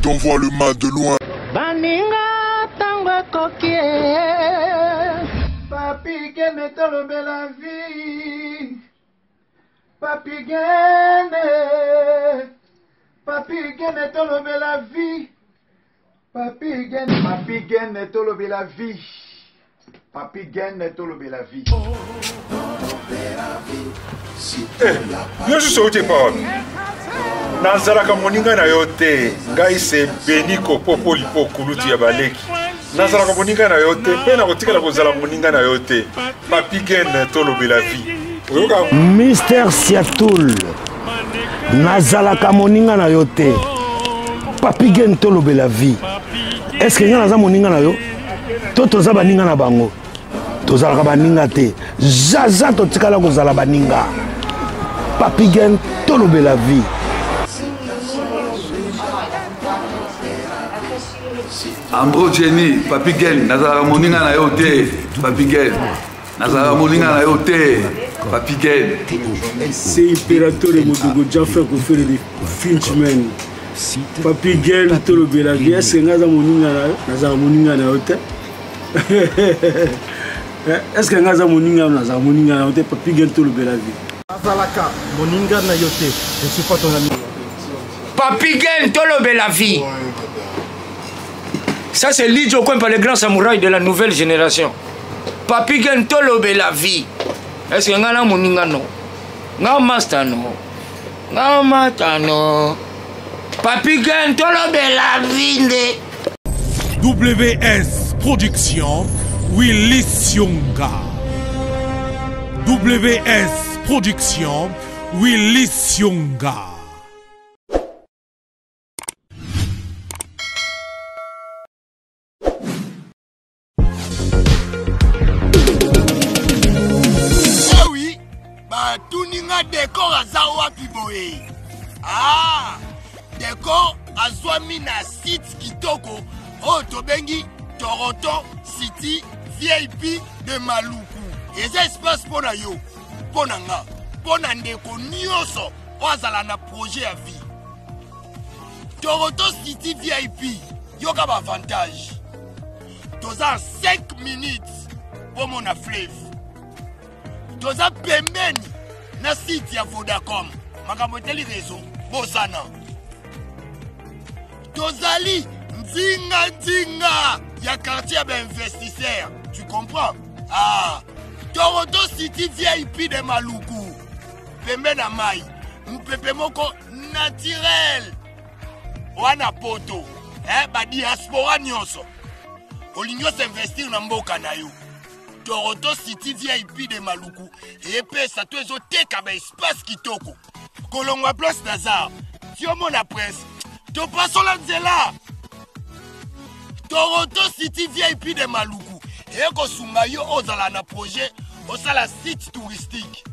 On voit le mal de loin. Baninga tango ekoki eh. Papi Gene tolobela vie Papi Gene Papi Gene tolobela vie Papi Gene Papi Gene tolobela vie Papi Gene tolobela vie Eh, yo susu outi epa wapi nazalaka moninga na yo te ngai se beniko popolipo kulutu ya baleki nazalaka moninga na yo te mpe nakotikala kozala moninga na yo te papi gen tolobela vie oyoka Mister Siatul nazalaka moninga na yo te papi gen tolobela vie est ce que ngai naza moninga na yo to toza baninga na bango tozalaka baninga te zaza totikala kozala baninga papi gen tolobela vie Ambro Jenny, Papi Gen, nazalaka moninga na yo te, Papi Gen. Nazalaka moninga na yo te, Papi Gen. C'est Imperatore Modogo Jaffa Kofere de Frenchman. Papi Gen tolobela vie, est-ce que nga aza moninga na yo? Nazalaka moninga na yo te. Est-ce que nga aza moninga na yo? Nazalaka moninga na yo te, Papi Gen tolobela vie. Nazalaka moninga na yo te, je suis pas ton ami. Papi Gen tolobela vie. Ça c'est Lidjo Kwempa, le grand samouraï de la nouvelle génération. Papi Gen tolobela vie. Est-ce que nga na moninga no? Nga master no? Nga mata no? Papi Gen tolobela vie nde. WS Production, Willy Sionga. WS Production, Willy Sionga. Eh oui, batuni nga decor aza wapi boye? Ah, decor azwami na site kitoko oyo tobengi Toronto City VIP de Maluku. Eza espace mpo na yo, mpo na nga, mpo na ndeko nyonso oyo azala na projet ya vie. Toronto City VIP, yoka ba avantage. Toza 5 minutes bomona fleuve. Toza pembeni na site ya Vodacom. Makambo etali réseau, bosana. Tozali nzinga nzinga ya quartier ya ba investisseurs. Tu comprends? Ah, Toronto City VIP de Maluku. Pembe na mai, mupepe moko naturel. Wana poto, eh, ba diaspora nyonso. Olingi osinvestir na mboka na yo. Toronto City VIP de Maluku epesa to ezoteka ba espace kitoko. Kolongwa place Nazar, ti omona presse, topasola nzela. Toronto City VIP de Maluku ekosunga yo ozala na projet osala site touristique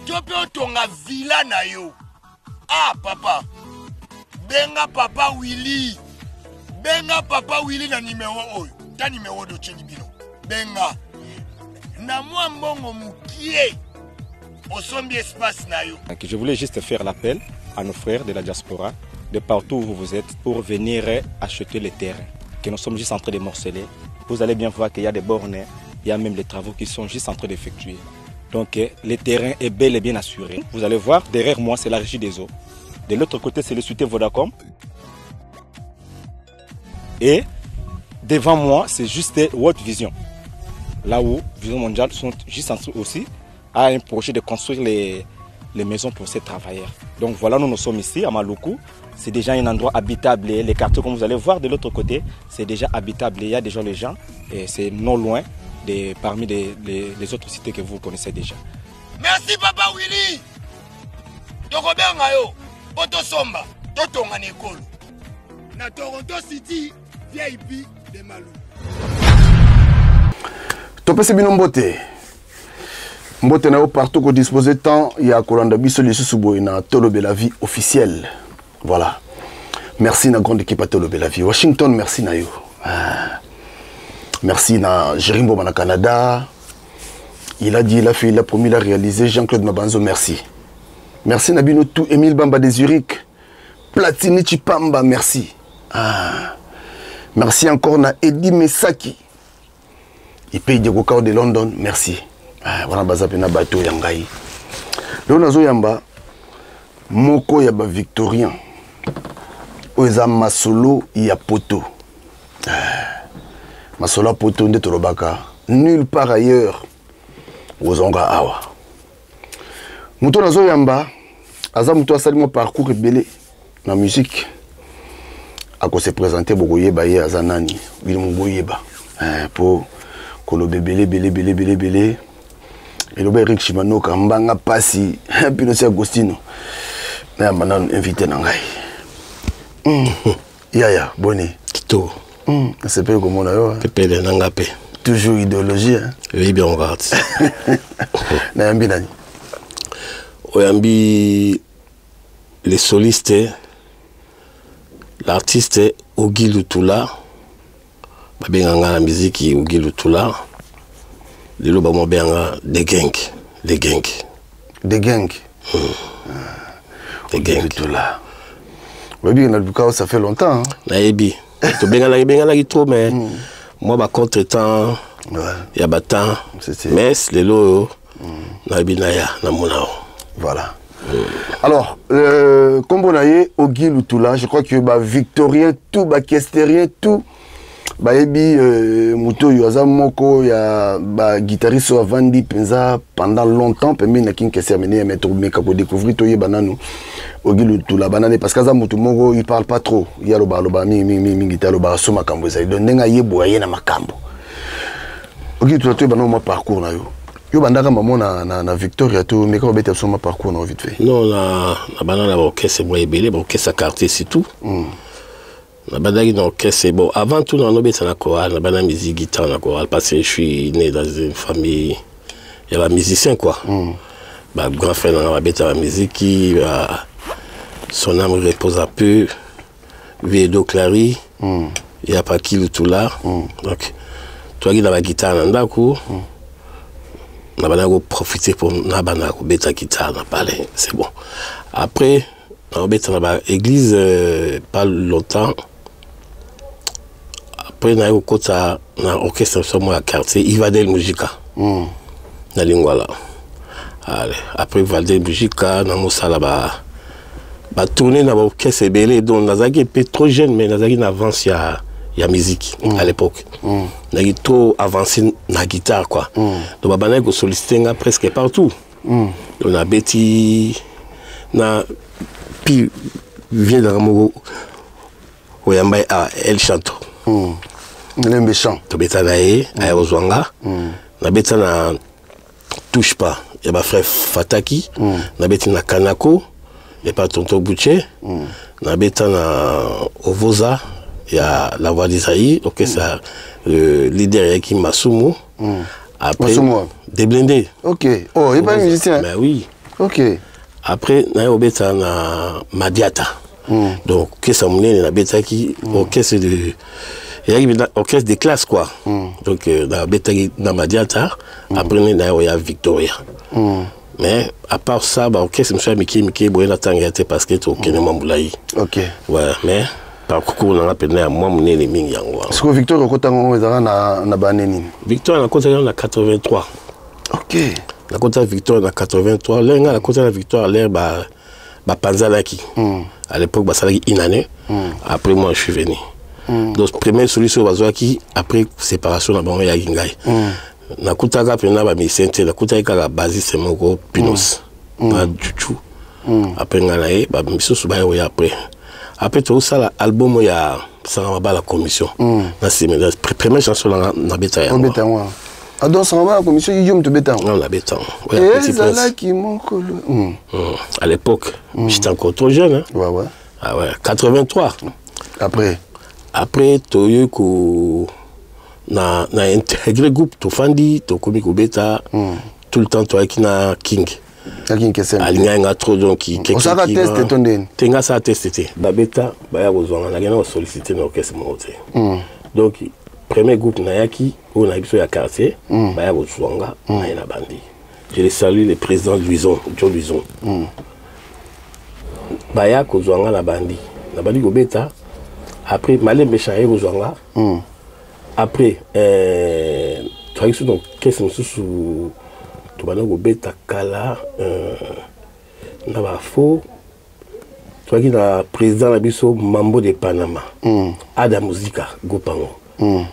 to mpe otonga villa na yo. Ah papa, benga papa Willy, benga papa Willy na numero oyo, ta numero dotyeli bino, benga na mwa mbongo mokie osombi espace na yo. Donc, je voulais juste faire l'appel à nos frères de la diaspora, de partout où vous êtes, pour venir acheter les terrains que nous sommes juste en train de morceler. Vous allez bien voir qu'il y a des bornes, il y a même les travaux qui sont juste en train d'effectuer. Donc le terrain est bel et bien assuré. Vous allez voir, derrière moi, c'est la régie des eaux. De l'autre côté, c'est le cité Vodacom. Et devant moi, c'est juste World Vision. Là où Vision Mondiale sont juste en train aussi à un projet de construire les maisons pour ces travailleurs. Donc voilà, nous, nous sommes ici à Maluku. C'est déjà un endroit habitable. Les quartiers, comme vous allez voir de l'autre côté, c'est déjà habitable. Il y a déjà les gens et c'est non loin de, parmi les autres cités que vous connaissez déjà. Merci Papa Willy. Tokobenga yo, poto somba, totonga na ekolo. Na Toronto City VIP de Maluku. Topesi bino mbote. Mbote na yo partout ko disposer temps ya kolanda biso lisusu boye na Tolobela vie officielle. Voilà. Merci na grande équipe à Tolobela vie. Washington, merci na yo. Ah. Merci na Jérémy Mboma na Canada. Il a dit, il a fait, il a promis, il a réalisé. Jean-Claude Mabanzo, merci. Merci na bino tout. Émile Bamba de Zurich. Platini Chipamba, merci. Ah. Merci encore na Eddie Mesaki. Ipe Diego Kao de London, merci. Ah, wana baza pena bato ya ngai. Lelo nazoyamba moko ya ba victorien oyo eza masolo ya poto. Ah, masolo ya poto nde tolobaka nulle part ailleurs ozonga awa. Moto nazoyamba aza moto asali mwa parcours ebele na musique ako se présenter bokoyeba ye aza nani bino boyeba eh, po koloba ebele ebele ebele ebele ebele eloba Eric Shimanoka mbanga pasi bino si Agostino nayamba nanu invité na ngai mm. yaya boni kitoko mm. nasepeli komona yo pepele na nga mpe toujours idéologie hein? oyebi yango kaka ti nayambi nani oyambi les solistes l'artiste Ogi Lutula babenga nga na miziki Ogi Lutula lelo bango babenga The Gang The Gang The Gang hmm. The Gang Lutula oyebi na luka ça fait longtemps hein? nayebi tobenganaki benganaki trop mais mm. mwa ba contre temps ouais. ya ba temps mais lelo oyo mm. nayebi naya namona yo voilà mm. alors euh, kombo na ye Ogi Lutula je crois que ba victorien tout ba kesterien tout bayebi euh, moto oyo aza moko ya baguitariste oyo avandi mpenza pendant longtemps pembeni na kinkese ya mene me tomeka kodécouvrir toyeba nanu Ogi Lutula banani parce que aza moto moko il parle pas trop ye alobaka alobaka mingi mingi mingi mingi te alobaka so makambo ezali donc ndenge ayeboya ye na makambo Ogi Lutula toyeba nano mwa parcours na yo yo bandaka mamo na, na, na Victoria to meka kobeta biso mwa parcours na yo vite fait non na, na banda na baorchestre mwa ebele baorchestre ya quartier surtout mm. nabandaki na orchestre bon avant tout nanobeta na chorale nabanda musique guitare na chorale parce que je suis né dans une famille ya bamusicien quoi mm. ba grand frère nanga babeta bamiziki ba son âme repose un peu Vedo Clary mm. ya Paki Lutula mm. donc toyaki na baguitare na ndako mm. nabandaki koprofite mpo nabanda kobeta guitare na palais c'est bon après nakobeta na baéglise euh, pas longtemps après naye kokota na orchestre biso moko ya quartier Ivadel Mujika mm. na Lingwala allez après Ivadel Mujika na mosala ba batourne na baorchestre ebele donc nazalaki mpe trop jeune mais nazalaki na avance ya ya musique mm. à l'époque mm. nazalaki trop avancé na guitare quoi mm. donc babandaki kosollicite nga presque partout mm. donc nabeti na pi vie nanga moko oyamba ye awa el chanto mm. lembe chant tobeta na ye mm. aya kozwa nga mm. nabeta na touche pas ya bafrère fataki mm. nabeti na kanako epa tonton boucher mm. nabeta na ovoza ya la voix d'Isaïe orchestre mm. le leader eyaki masumu mm. après masumu déblindé ok oh il est pas musicien ben oui ok après naye obeta na madiata mm. donc orchestre monene nabetaki mm. orchestre de eyaki mpenza orchestre de classe quoi mm. donc euh, nabetaki na madiata mm. après nde naye oya victoria mm. mais à part ça baorchestre mosusu ya mike mike boye natanga ya te parce que tokende mwa molai ok ouais, mais parcours nanga mpenza ya mwa monene mingi yango wana sikoyo victoria okotanga yango ezalaka na, na bane nini victoria nakotaki yango na 83 ok nakota victoire na 83 lere ngai nakota na victoire lere bapanzanaki mm. à l'époque basalaki une année mm. après moi je suis venu mm. donc première solution bazwaki après séparation na bango eyaki ngai mm. nakutaka mpenza bamisien te nakutaki kaka basiste moko pinos mm. na juju mm. après ngai na ye bamisusu baye koya après après tozosala album ya sanga mabala commission mm. na nsima première chanson nanga nabeta yango adon sanga mabala commission yo moto obeta yango non nabeta yango ezalaki mokolo mm. à l'époque mm. j'étais encore trop jeune hein? ouais, ouais. Ah ouais, 83 après après toyoki ko na, na intégré groupe tofandi tokomi kobeta mm. tout le temps toyaki na king alingaki nga trop donc osalaka test to ndeni te nga asala test te babeta baya kozwa nga nakenda kosollicite na orchestre moko te mm. donc premier groupe nayaki oyo na biso ya quartier mm. baya kozwa nga mm. naye na bandi je le salue le président Luison John Luison mm. baya kozwa nga na bandi na bandi kobeta. Après malembe chaye kozwa nga. Après toyaki so na orchestre mosusu, tobanda kobeta kala na bafo. Toyaki na président na biso Mambo de Panama, Ada Muzika, groupe yango.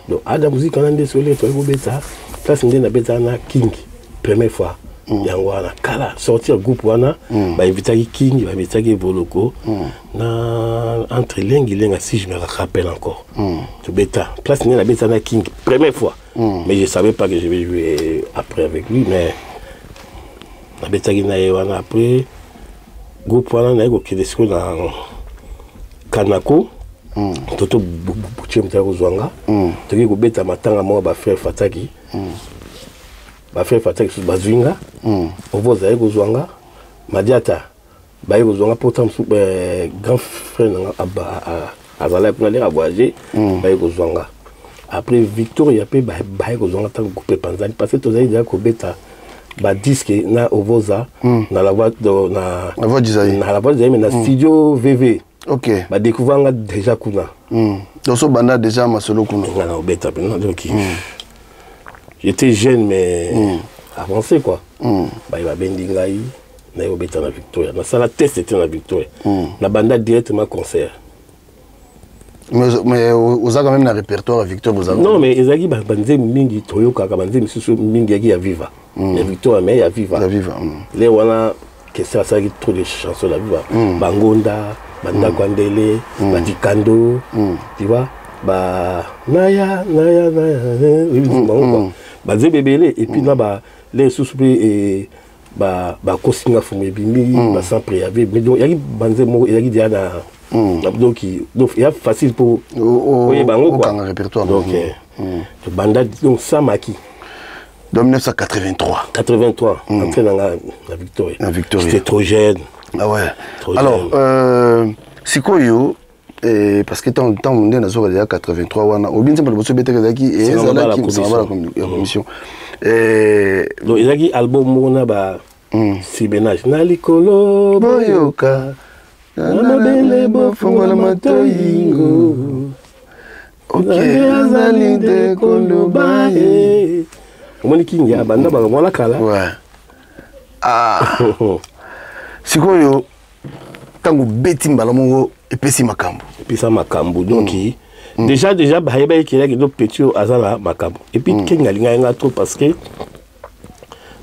Donc Ada Muzika wana nde sole toyaki kobeta place nde nabeta na King première fois. Yango wana kala sortir groupe wana, bainvitaki King, bainvitaki Voloko na entre Lengi Lenga, si je me rappelle encore. Tobeta place nde nabeta na King première fois, mais je savais pas que je vais jouer après avec lui, mais nabetaki na ye wana. Après groupe wana, naye kokende sikoyo na Kanako. Toto Butie moto ya kozwa nga, toki kobeta matanga moko, bafrère Fataki. Bafrère Fataki susu bazwi nga, ovo ozali kozwa nga, Madiata baye kozwa nga mpo ta mosusu grand frère na nga azalaki kuna ndenge avoyage, baye kozwa nga. Après Victoria mpe baye kozwa nga ntango groupe epanzani, parce que tozali deja kobeta badisque na Ovoza, na la voix na La Voix du Zaïre. Na La Voix du Zaïre, mais na studio VV. Badécouvrir nga déjà kuna. Donc so banda déjà masolo kuna. Nga na obeta mpena. Donc j'étais jeune mais avancé quoi. Baye babendi ngai, naye kobeta na Victoria. Nasala test te na Victoria, na banda directement concert. Mais oza quand même na répertoire ya Victor bozala? Non, mais ezalaki banzembo mingi toyokaka, banzembo misusu mingi yaki ya Viva, ya Victoria, mais ya Viva. Ya Viva. Le wana Kester asalaki trop de chansons na Viva, bangonda, bandako ya ndele, badikando, tu vois, ba naya naya naya, bango quoi, banzembo ebele. Et puis na ba le lisusu mpe bakosinga fumu ebimi, ba sans préavis. Mais donc eyaki banzembo moko ezalaki deja na donc eya facile po oyeba yango quoi. Okanga répertoire. Donc tobanda donc samaki. Donc 1983. 83, entrée na nga na Victoria. Na Victoria. J'étais trop jeune. Ah ouais. Trop Alors jeune. Sikoyo parce que ntango nde nazoka deja 83 wana obi nzembo liboso ebetaka ezalaki ezalaki ezalaki ya commission. Donc ezalaki album moko na ba sibenage na likolo. Boyoka. Na mabele bofungola matoyingo. Ok, azali nde koloba ye. Omoni Kingi abanda bango mwana kala. Ouais. Ah. Sikoyo ntango beti mbala moko epesi makambo. Epesa makambo. Donc déjà bayeba ekelaki donc petit oyo aza na makambo. Et puis Kengi alingaki nga trop, parce que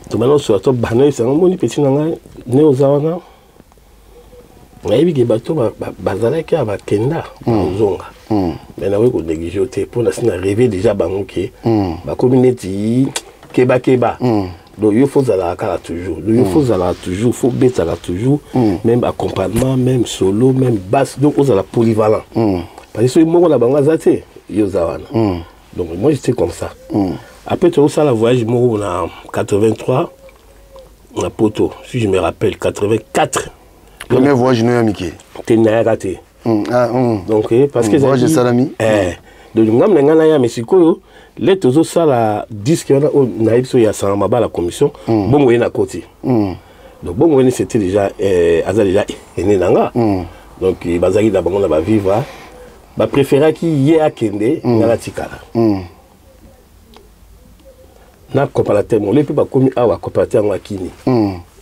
tobanda osola to banda oyebisanga: moni petit na ngai nde oza wana, nayebi ke bato bazalaki awa bakenda, bazonga, mais nakoki konéglige yo te mpo nasi na rêve déjà bango ke bakomi neti kebakeba. Donc yo faut ozalaka kaka toujours, donc yo faut ozalaka toujours, faut betaka toujours, même accompagnement, même solo, même basse. Donc ozala polyvalent, parce que soki moko na bango aza te, yo oza wana. Donc moi j'étais comme ça. Après tozosala voyage moko na 83 na Poto, si je me rappelle, 84. Premier voyage no ya mikili? Te, nayaka te. Ah. Donc parce que Voyage esalami. Donc ngambo na ngai naya, mais sikoyo le tozosala disque wana oyo nayebi so ya Sanga Mabala commission, bongo ye na koti. Donc bongo ye c'était déjà aza déjà ene na nga. Donc bazalaki na bango na bavivre, bapréféraki ye akende, nga natikala na coopérateur mole. Mpe bakomi awa, coopérateur yango akini,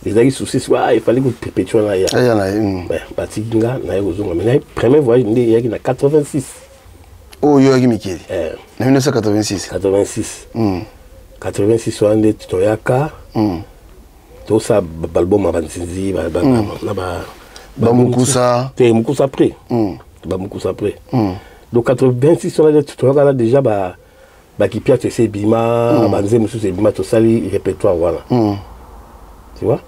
ezalaki souci si ah, efallait ko perpétuer na ya. Aya na ye. Batiki nga, naye kozonga. Mais naye premier voyage nde eyaki na 86. Oyo oyaki mikili? Eh. Na 1986? 86. 86 wana nde toyaka, tosala balbum ya banzinzi na ba Bamukusa. Te, Mukusa après, bamukusa après. Donc 86 wana nde toyaka na déjà ba bakipiato ese ebima, banze mosusu ebima, tosali répertoire wana, tu vois.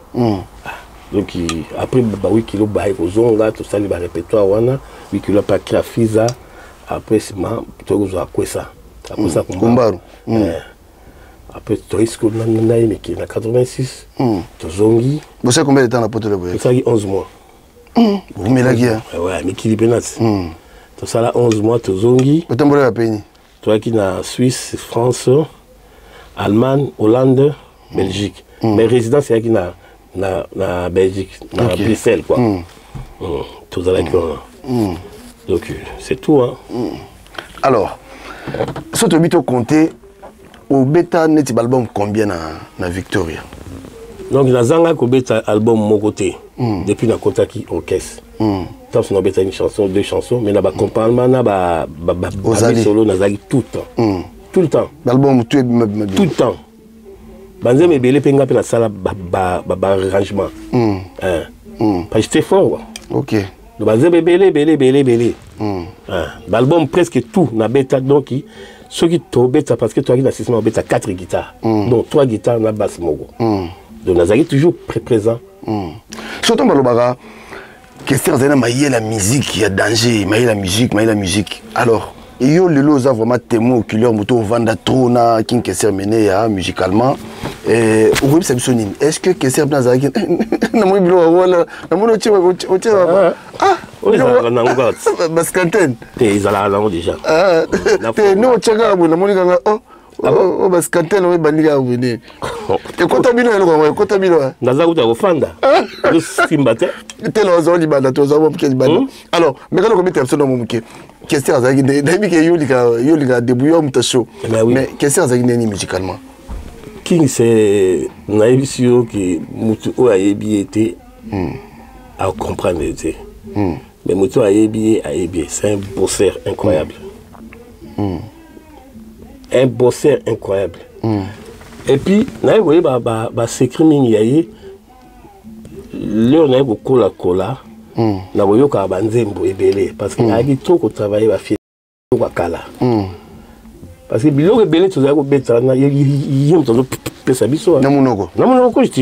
Donc après ba 8 kilo baye kozonga, tosali barépertoire wana 8 kilo, après akira Fiza, après nsima toyei kozwa Akwesa, Akwesa. Kumbaru. Après toyei sikoyo na ye mikili na 86, tozongi. Bosali combien de temps na Poto le boye? Tosalaki 11 mois. Bomelaki ya? Ouais, mikili mpe nati tosala 11 mois, tozongi. Otambola ya peni? Toyaki na Suisse, France, Allemagne, Hollande, Belgique, mais résidence eyaki na Belgique, na Bruxelles quoi. Tozalaki wana. Donc c'est tout, hein. Alors, so toyebi to compter obeta neti baalbum combien na Victoria? Donc nazanga kobeta album moko te depuis nakotaki orchestre. Ntanso nabeta une chanson, deux chansons, mais na baaccompagnement na Ozali. Solo nazalaki tout le temps, tout le temps. Baalbum tout ebima bima? Tout le temps, banzembo ebele mpe nga mpe nasala baarrangement. Parce que j'étais fort, quoi. Donc banzembo ebele ebele ebele ebele. Baalbum presque tout nabeta. Donc soki tobeta, parce que toyaki na système obeta quatre guitares, donc trois guitares na basse moko, donc nazalaki toujours présent. So ntango balobaka Kester azali na mayele ya musique ya danger, mayele ya musique, mayele ya musique, alors yo lelo oza vraiment témoin oculaire, moto ovanda trop na King Kester Emeneya musicalement, okoyebisa biso nini? Est ce que Kester mpe azalaki, namoni biloko wana, namoni otie otie? Ah, oyo ezalaka nango kaka. Bascanten. Te, ezalaka nango déjà. Te, nde otie kaka boye, namoni kaka oh, bascanten oyo ebandi kaka boye, nini ekota bino, eloko yango ekota bino? Naza kuta kofanda, ozosimba te. Te, na ozwa libanda te, ozwa mwa moke libanda. Alors mekana kobetela biso na mwa moke, Kester azalaki nde, nayebi ke yo olingaka débrouille yo moto show, mais Kester azalaki ndeni musicalement? King, c'est, nayebisi yo ke motu oyo ayebi ye te acomprendre te, mais motu oyo ayebi ye, ayebi ye, c'est un bosseur incroyable, un bosseur incroyable. Et puis naye koyeba basecret mingi ya ye leo naye kokolakola na koyokaka banzembo ebele, parce que ayaki trop kotravaille bafie ya kala, parce que biloko ebele tozali kobeta na ye, moto azopesa biso. Na monoko. Na monoko, je te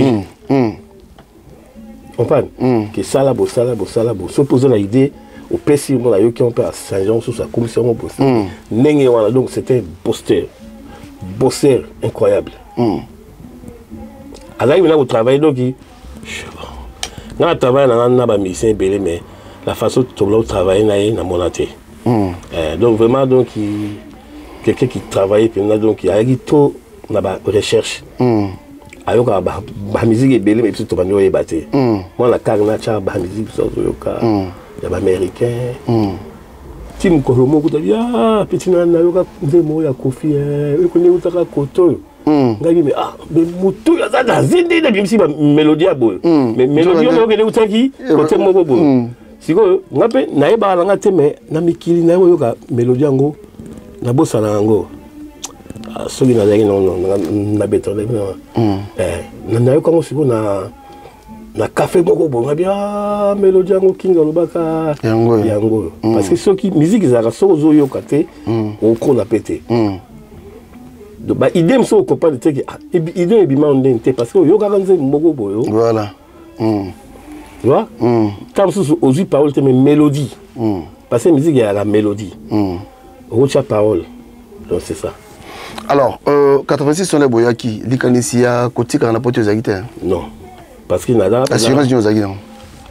comprendre ke sala bosala bosala bo, soki oza na idée, opesi mo, nayoki yango mpe asange yango mosusu, akomisi yango bosi ndenge wana. Donc c'était un bosseur, bosseur incroyable. Azalaki mpena kotravaille. Donc nga na travaille na nga na bamusicien ebele, mais la façon tobola kotravaille na ye, namona te. Donc vraiment, donc quelqu'un qui travaillait mpenza. Donc ayaki trop na barecherche, ayokaka bamusike ebele, mais biso tobandi oyeba te. Mwana kaka natya bamusike, biso azoyoka ya baaméricain ti mokolo moko tabi: "Ah, petit, nayoka nzembo oyo ya Kofi ekende eutaka kote oyo." Ngai bimi: "Ah, mais motu oyo aza na zindi, nabimisi bamélodie ya boye, mais mélodie oyo okende eutaki kote moko boye." Sikoyo nga mpe nayebaka na nga te, mais na mikili naye koyoka mélodie yango, nabosana yango. Soki nazalaki na beto, nayoka yango sikoyo na café moko boye, ngabi: "Ah, mélodie yango King alobaka yango oyo." Parce que soki musique ezalaka, soki ozoyoka te, okola mpe te. Donc baidée mosusu okocomprendre te ke idée ebima ndenge te, parce que oyokaka nzembo moko boye. Tu vois, ntango mosusu ozwi parole te, mais mélodie, parce que musique ezalaka mélodie, okotia parole. Donc c'est ça. Alors 86 wana boyaki, likanisi ya kotikala na poto ezalaki te? Non, parce que naza Assurance nini ozalaki nango?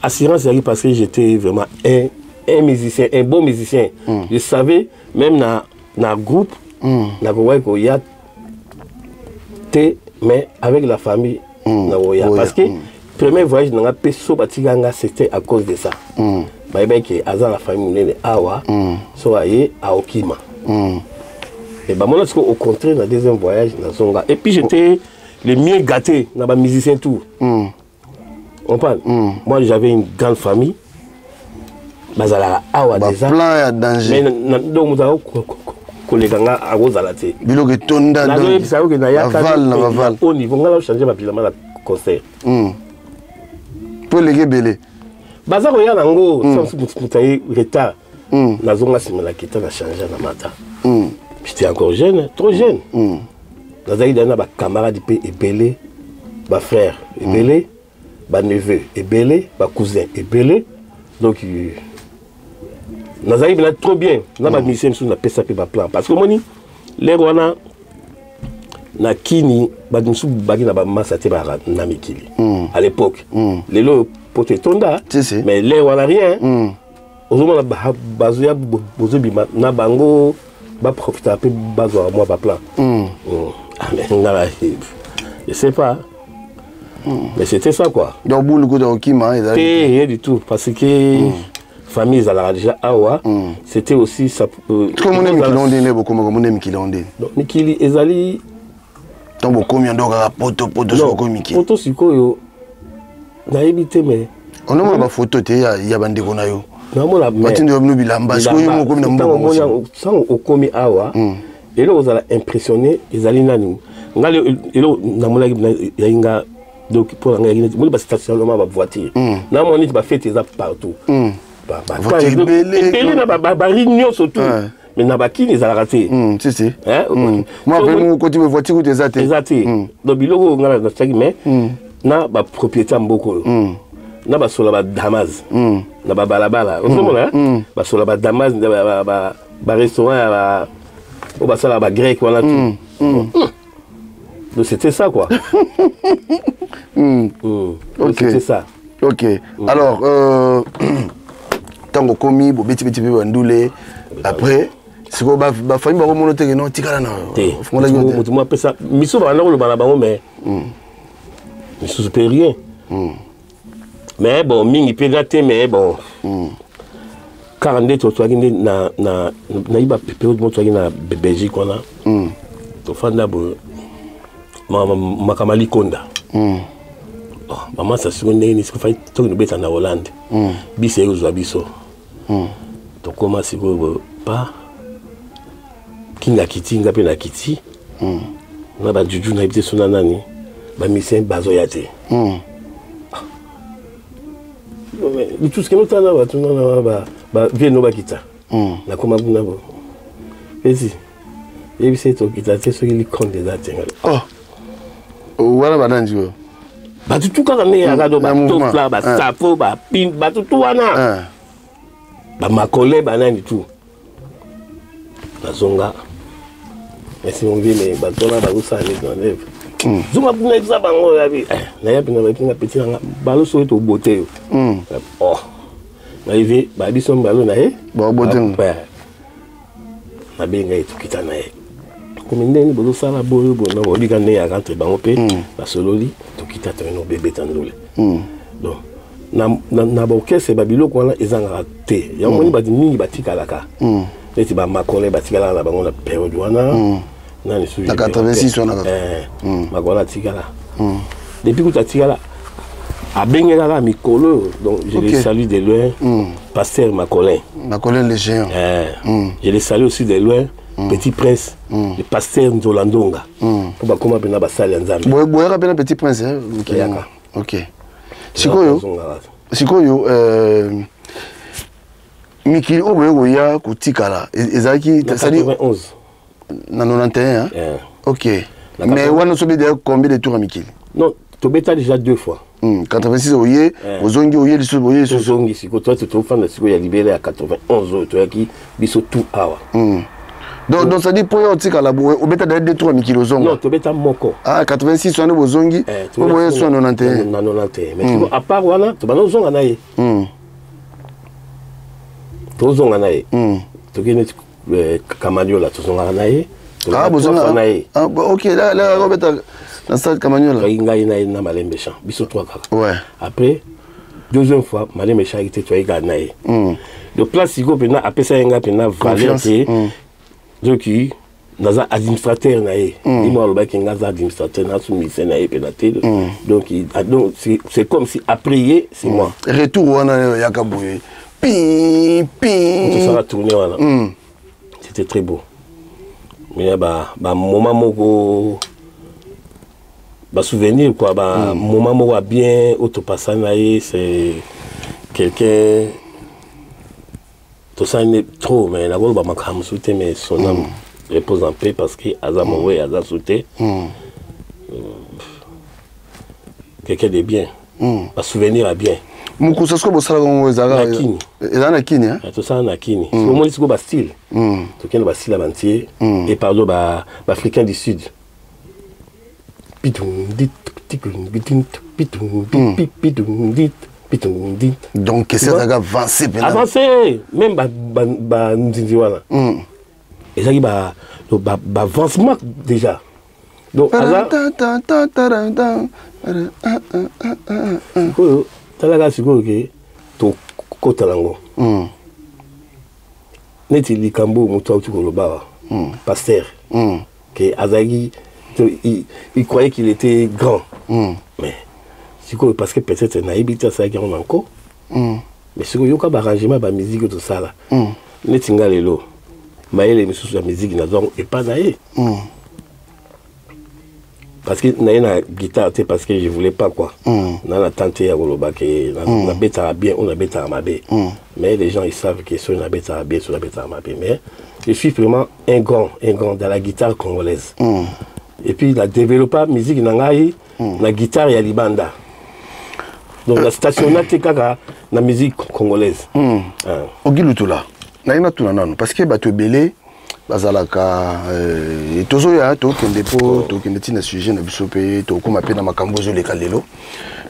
Assurance ezalaki parce que j'étais vraiment un musicien, un bon musicien. Je savais même na groupe nakokaki koya te, mais avec la famille nakoya, parce que premier voyage nanga mpe so batika nga, c'était à cause de ça. Bayebaki ke aza na famille monene awa, so aye aokima. Et bamona sikoyo, au contraire, na deuxième voyage nazonga, et puis j'étais le mieux gâté na bamusicien tout. Comprendre, moi j'avais une grande famille, bazalaka awa déjà. Plan ya danger. Mais donc moto ako koleka nga akozala te. Biloko etonda. Nazoyebisa yo ke nayaka na baval. Au niveau nga naochange babilamba na concert. Mpo eleki ebele. Baza koya nango, moto aye retard, nazonga nsima, na kita, na change, na mata. J'étais encore jeune, trop jeune. Nazalaki dana na bacamarade mpe ebele, bafrère ebele, baneveu ebele, bacousin ebele. Donc nazalaki mpena trop bien na bamusicien mosusu. Napesa mpe baplan, parce que omoni lere wana na kini, bato mosusu baki na bamasa te, baka na mikili à l'époque. Lelo oyo poto etonda, mais lere wana rien. Ozomona bazoya, bozobima na bango, baprofitaka mpe bazwaka mwa baplan. Nga je sais pas, mais c'était ça, quoi. Donc bulu kuta okima? Te, rien du tout, parce que. Famille ezalaka déjà awa. C'était aussi ça. Komona mikili ngo ndenge bokomaka, mona mikili ngo ndenge? Donc, mikili ezali Ntango bokomi ando kaka poto, poto soki okomi mikili? Poto sikoyo nayebi te, mais Onomona bafoto te ya bandeko na yo? Namona. Batindi yo bino bilamba, sikoyo yo moko okomi na mboka. Ntango okomi awa, eloko ozala impressionné ezali nani? Ngai eloko namonaki yai nga, donc mpo na ngai neti moni bastationnement bavoiture, namoni neti bafete eza partout, ebele na bari nyonso tout, mais na bakini ezalaka te. Si si. Mwa koti voiture kutu eza te. Eza te. Donc biloko oyo ngai natiaki, mais na bapropriété ya mboka oyo, na basola badamas na babalabala, ozomona basola badamas, barestaurant ya oyo basalaka bagrec wana tout. Donc c'était ça quoi. Ok. C'était ça. Ok. Alors, ntango okomi, bobetibeti mpe bandule, après sikoyo bafamille bakomona teke no tikala na Te, moto mo apesa misusu babanda koloba na bango, mais misusu mpe rien. Mais bon, mingi mpe nga te, mais bon, kaka nde tozwaki nde nayiba période mo tozwaki na Belgique wana, tofanda boye, makambo ya likonda bamasa siko ndenge nini siko fai toki nobeta na Hollande, biso eyi kozwa biso, tokóma sikoyo pa kinga kiti, nga mpe na kiti na bajuju, nayebi te so na nani, bamisien bazoya te. Lituske notala bato nana bavie no bakita, nakoma kuna bo eti yebisa ete okita te soki likonde eza te. Wana bananzi oyo? Bato tu kaka ndenge yaka do, batofla, basafo, bapin, bato tu wana, bamakole, banani tu. Nazonga, merci mon vieux, mais bato wana bazosala neti na lèvre. Zonga kuna, ebisa bango yabi nayabi na bapinga petit nanga balo soki tobote yo. Oh, nayebi babiso mbalo na ye. Babote. Nabenga ye, tokita na ye, komi ndenge bozosala boyo boyo na bolika ndenge ya rentre bango mpe basololi, tokita, toyena obebeta ndule. Donc na baorchestre, babiloko wana ezangaka te. Yango moni bato mingi batikalaka neti bamakole, batikalaka na bango na période wana. Nani na 86 wana kaka? Makole atikala depuis kuta atikala, abengelaka mikolo oyo. Donc je le salue de loin, pasteur Macolin. Macolin le géant. Je le salue aussi de loin, petit prince, le pasteur Nzola Ndonga, mpo bakóma mpena basali ya Nzambe. Boyaka mpena petit prince? Boyaka. Ok, sikoyo sikoyo mikili oyo boye koya kotikala ezalaki na 91? Na 91, hein? Ok, mais wana sobi déjà combien de tours ya mikili? Non, tobeta déjà deux fois. 86 oye, ozongi, oye lisusu, oye lisusu. Tozongi sikoyo, toa tofanda sikoyo ya libela ya 91 oyo toyaki biso tout awa. Donc ça dit po yo otikala boye, obeta déjà deux tours ya mikili, ozonga? Non, tobeta moko. Ah, 86 wana bozongi po boye so 91? Na 91, mais sikoyo à part wana tobanda ozonga na ye, tozonga na ye, tokei neti Kamaniola, tozongaka na ye. Ah, bozonga na ye. Ah, ok, là là obeta na stade Kamaniola? Toyaki ngai na ye na Malembe Champ, biso trois kaka. Après deuxième fois, Malembe Champ ayaki te, toyaki kaka na ye. Donc place sikoyo mpena apesa ye ngai mpena valeur te, donc naza administrateur na ye. Ye mo alobaki nga aza administrateur, nasu musicien na ye mpena te. Donc c'est comme si après ye, c'est moi. Retour wana yaka boye pi pi? Tosala tournée wana, c'était très beau, mais bamoment moko, basouvenir quoi, bamoment moko ya bien oyo topasa na ye. C'est quelqu'un tosali trop, mais nakoloba makambo mosusu te, mais son âme repose en paix, parce que aza mowe, aza su te. Quelqu'un de bien, basouvenir ya bien. Mokusa sikoyo bosalaka ngo ezalaka? Na Kini. Ezala na Kini, hein? Tosala na Kini. Omoni sikoyo bastyle, tokende bastyle ya bantie et pardon, baafricain du sud. Pitum dit tikum bitum pitum pi pitum dit pitum dit. Donc ezalaka avancé mpena. Avancé, même banzinzi wana ezalaki baavancement déjà. Donc aza sikoyo, talaka sikoyo ke. Ekota nango. Neti likambo moto auti koloba awa, pasteur, ke azalaki, il croyait qu'il était grand. Mais sikoyo, parce que peut-être nayebi te, asalaki yango na nko. Mais sikoyo yoka baarrangement ya bamusique oyo tosala. Neti nga lelo, mayele misusu ya musique nazwa yango epa na ye. Parce que naye na guitare te, parce que je voulais pas quoi. Na tante ya koloba ke nabetaka bien ou nabetaka mabe. Mais les gens, ils savent que soki nabetaka bien, soki nabetaka mabe. Mais je suis vraiment un grand, un grand dans la guitare congolaise. Et puis na développa musique na ngai na guitare ya libanda. Donc na stationna te kaka na musique congolaise. Ah. Ogi Lutula, naye natuna nano, parce que bato ebele bazalaka tozoya, tokende mpo tokende ntina sujet na biso mpe tokóma mpe na makambo ezoleka lelo.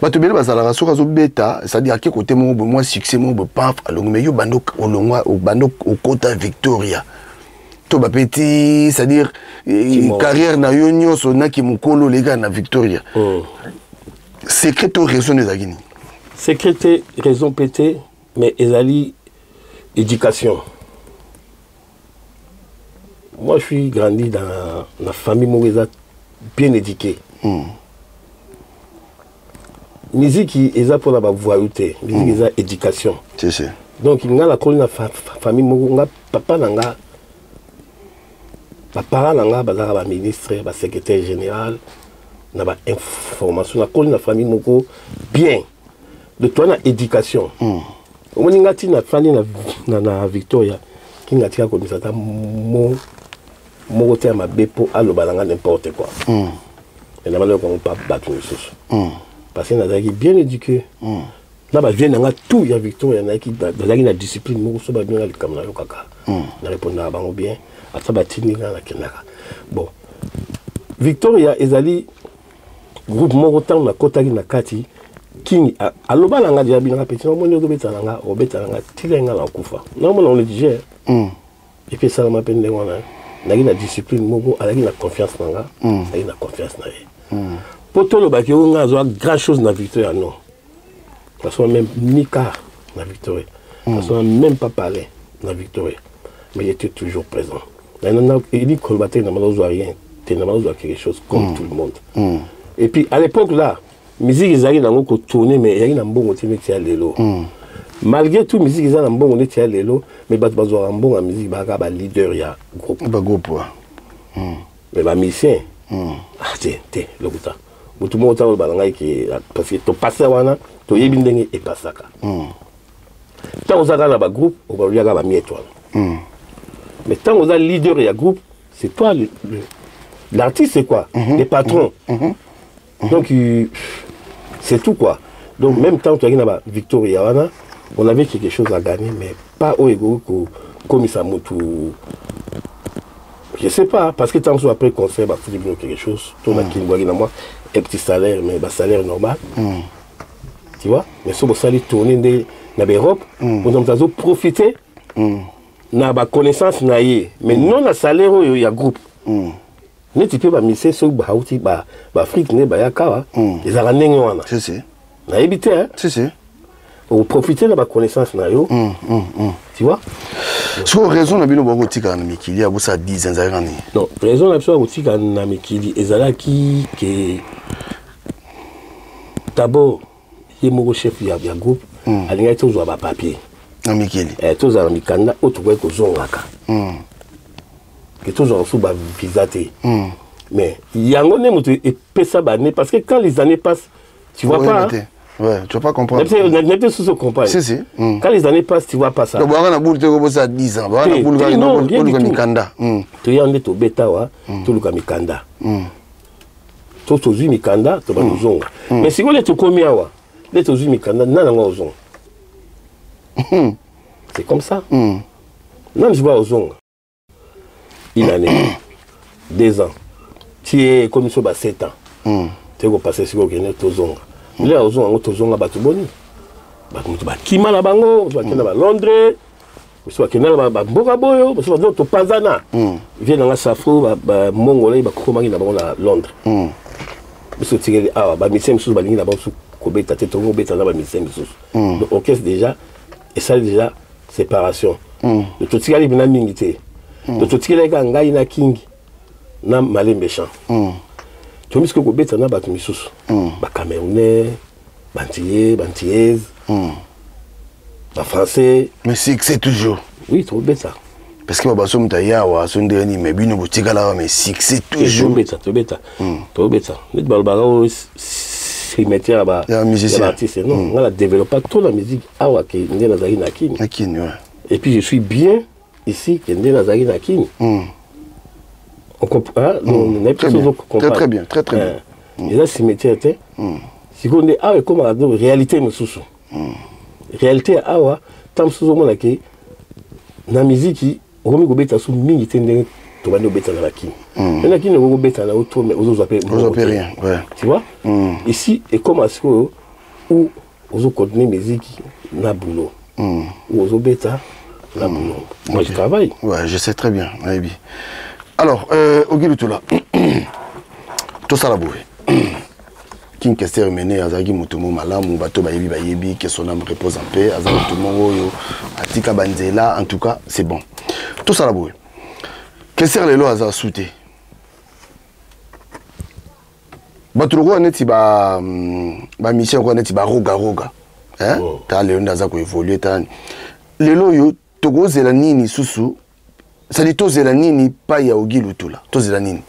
Bato ebele bazalaka, soki azobeta, c'est-à-dire ake kote moko boye, mwa succès moko boye, paf, alongwi. Mais yo bando olongwa, bando okota Victoria to bapeti, c'est-à-dire carrière na yo nyonso naki mokolo oleka na Victoria. Secret to raison ezalaki nini? Secret te, raison mpe te, mais ezali éducation. Moi, je suis grandi dans la famille moko eza bien éduquée. Musique eza mpona bavoyou te, musique eza éducation. Si, si. Donc nga nakoli na famille moko, nga papa na nga, baparent na nga bazalaka baministre, basecrétaire général na bainformation. Nakoli na famille moko bien de toi na éducation. Omoni nga ntina fandi na Victoria, Kinga tika komisa ata mo moko te ya mabe mpo aloba na nga n'importe quoi. Mais na baloka yango pa bato mosusu, parce que nazalaki bien éduqué na bavie na nga tout ya Victoria. Nazalaki na discipline moko, so babinga likambo na yo kaka, na répondaka bango bien, ata batindi nga, nakendaka. Bon, Victoria ezali groupe moko, ntango nakotaki na kati, King aloba na nga deja, binanga petit, omoni ozobeta na nga, obeta na nga tika nga na kufa, naomona on le digère. Et puis esalama mpe ndenge wana. Nazalaki na discipline moko, azalaki na confiance na nga, azalaki na confiance na ye. Mpo tolobaki oyo nga azwa grand chose na Victoria, non, parce que même ni quart na Victoria, parce qu'on même pas parlé na Victoria, mais il était toujours présent. Eli koloba te na ozwa rien te, na ozwa quelque chose comme tout le monde. Et puis à l'époque là, musique ezalaki nango kotourne, mais ezalaki na mbongo te neti ya lelo. Malgré tout, musique eza na mbongo neti ya lelo, mais bato bazwaka mbongo ya musique bazalaka baleader ya groupe. Bagroupe. Mais bamusicien, ah, te te, lokuta. Motu moko ntango oloba na ngai ke, parce que topase wana, toyebi ndenge epasaka. Ntango oza kaka na bagroupe, okoliaka bamiettes wana, mais ntango oza leader ya groupe, c'est toi l'artiste, c'est quoi, les patrons. Donc c'est tout quoi. Donc même temps toyaki na bavictoria wana, on avait quelque chose à gagner, mais pas oyo ekoki kokomisa motu, je sais pas, parce que tant so après concert bafuti bino quelque chose, to na kimbwaki na moi un petit salaire, mais basalaire normal, tu vois. Mais so bosali tourner nde na baeurope, moto moto azoprofite na baconnaissance na ye, mais non na salaire oyo ya groupe. Neti mpe bamusicien soki bauti baafrike nde bayaka awa, ezalaka ndenge wana, nayebi te. Oprofite na baconnaissance na yo, tu vois. Sikoyo raison na bino bokotikala na mikili ya bosala 10 ans ezalaka nini? Non, raison na biso ya kotikala na mikili ezalaki ke d'abord ye moko chef ya groupe alingaki tozwa bapapier. Na mikili. Eh, tozala na mikanda oyo tokoki kozongaka, ke tozwaka mosusu bavisa te. Mais yango nde moto epesa bane, parce que quand les années passent, tu vois pas, hein? Ouais, tu vas pas comprendre. Nayebi te soki comprendre. Si, si. Quand les années passent, tu vois pas ça. Donc, baka na bulu te ko bosa 10 ans. Baka na bulu kaka oluka mikanda. Toya nde tobeta wa, toluka mikanda. To tozwi mikanda, toba tozonga. Mais sikoyo nde tokomi awa, nde tozwi mikanda, nani yango ozonga? C'est comme ça. Nani sikoyo ozonga? Une année, 2 ans, ti ekomi so ba 7 ans. Toyei kopase sikoyo, okende tozonga. Ndenge ozonga yango, tozonga bato boni, bato moto bakima na bango, moto bakenda ba Londres, mosusu bakenda na bamboka boyo, mosusu bazo topanzana. Vie nanga safro, bamongolai bakomaki na bango na Londres, biso totikeli awa. Bamusicien mosusu balingi na bango mosusu kobeta te, tokoki kobeta na bamusicien mosusu. Donc orchestre déjà Esali déjà séparation. Mm. Totikali mpena mingi te. Mm. Totikelaki kaka ngai na King na Malembe Chant. Tomi sikoyo kobeta na bato misusu. Bacamerounais, bantillais, bantillaise, bafrançais. Mais succès toujours. Oui, tobeta. Parce que babaso moto ayawa aso ndenge nini, mais bino botikala awa, mais succès toujours. Tobeta, tobeta. Tobeta. Neti balobaka oyo cimetière ya baartiste. Non, nga na développa trop la musique awa ke nde nazalaki na Kini. Na Kini, ouais. Et puis je suis bien ici ke nde nazalaki na Kini. On comprend, nayebi Très te bien. soki Très, très bien, très, très bien. Eza cimetière te. Sikoyo nde awa ekomaka donc réalité mosusu. Réalité ya awa, ntango mosusu ozomona ke na miziki okomi kobeta so mingi te ndenge tobandi kobeta na bakini. Me na Kini okoki kobeta na yo trop, mais ozozwa mpe Ozwa mpe rien, ouais. Tu vois, ici ekoma sikoyo où ozocontinue miziki na boulot, ou ozobeta na boulot. Moi, je travaille. Ouais, je sais très bien, nayebi. Alors, Ogi Lutula, tosala boye. King Kester Mene azalaki moto mo malamu, bato bayebi bayebi, que son âme repose en paix, aza moto moko oyo atika banzela, en tout cas, c'est bon. Tosala boye. Kester lelo aza su te. Bato lokola neti ba ba mission lokola neti ba roga roga. Hein? Oh. Ta lelo nde aza koévoluer ta lelo oyo tokozela nini susu? C'est-à-dire tozela nini pa ya Ogi Lutula? Tozela nini?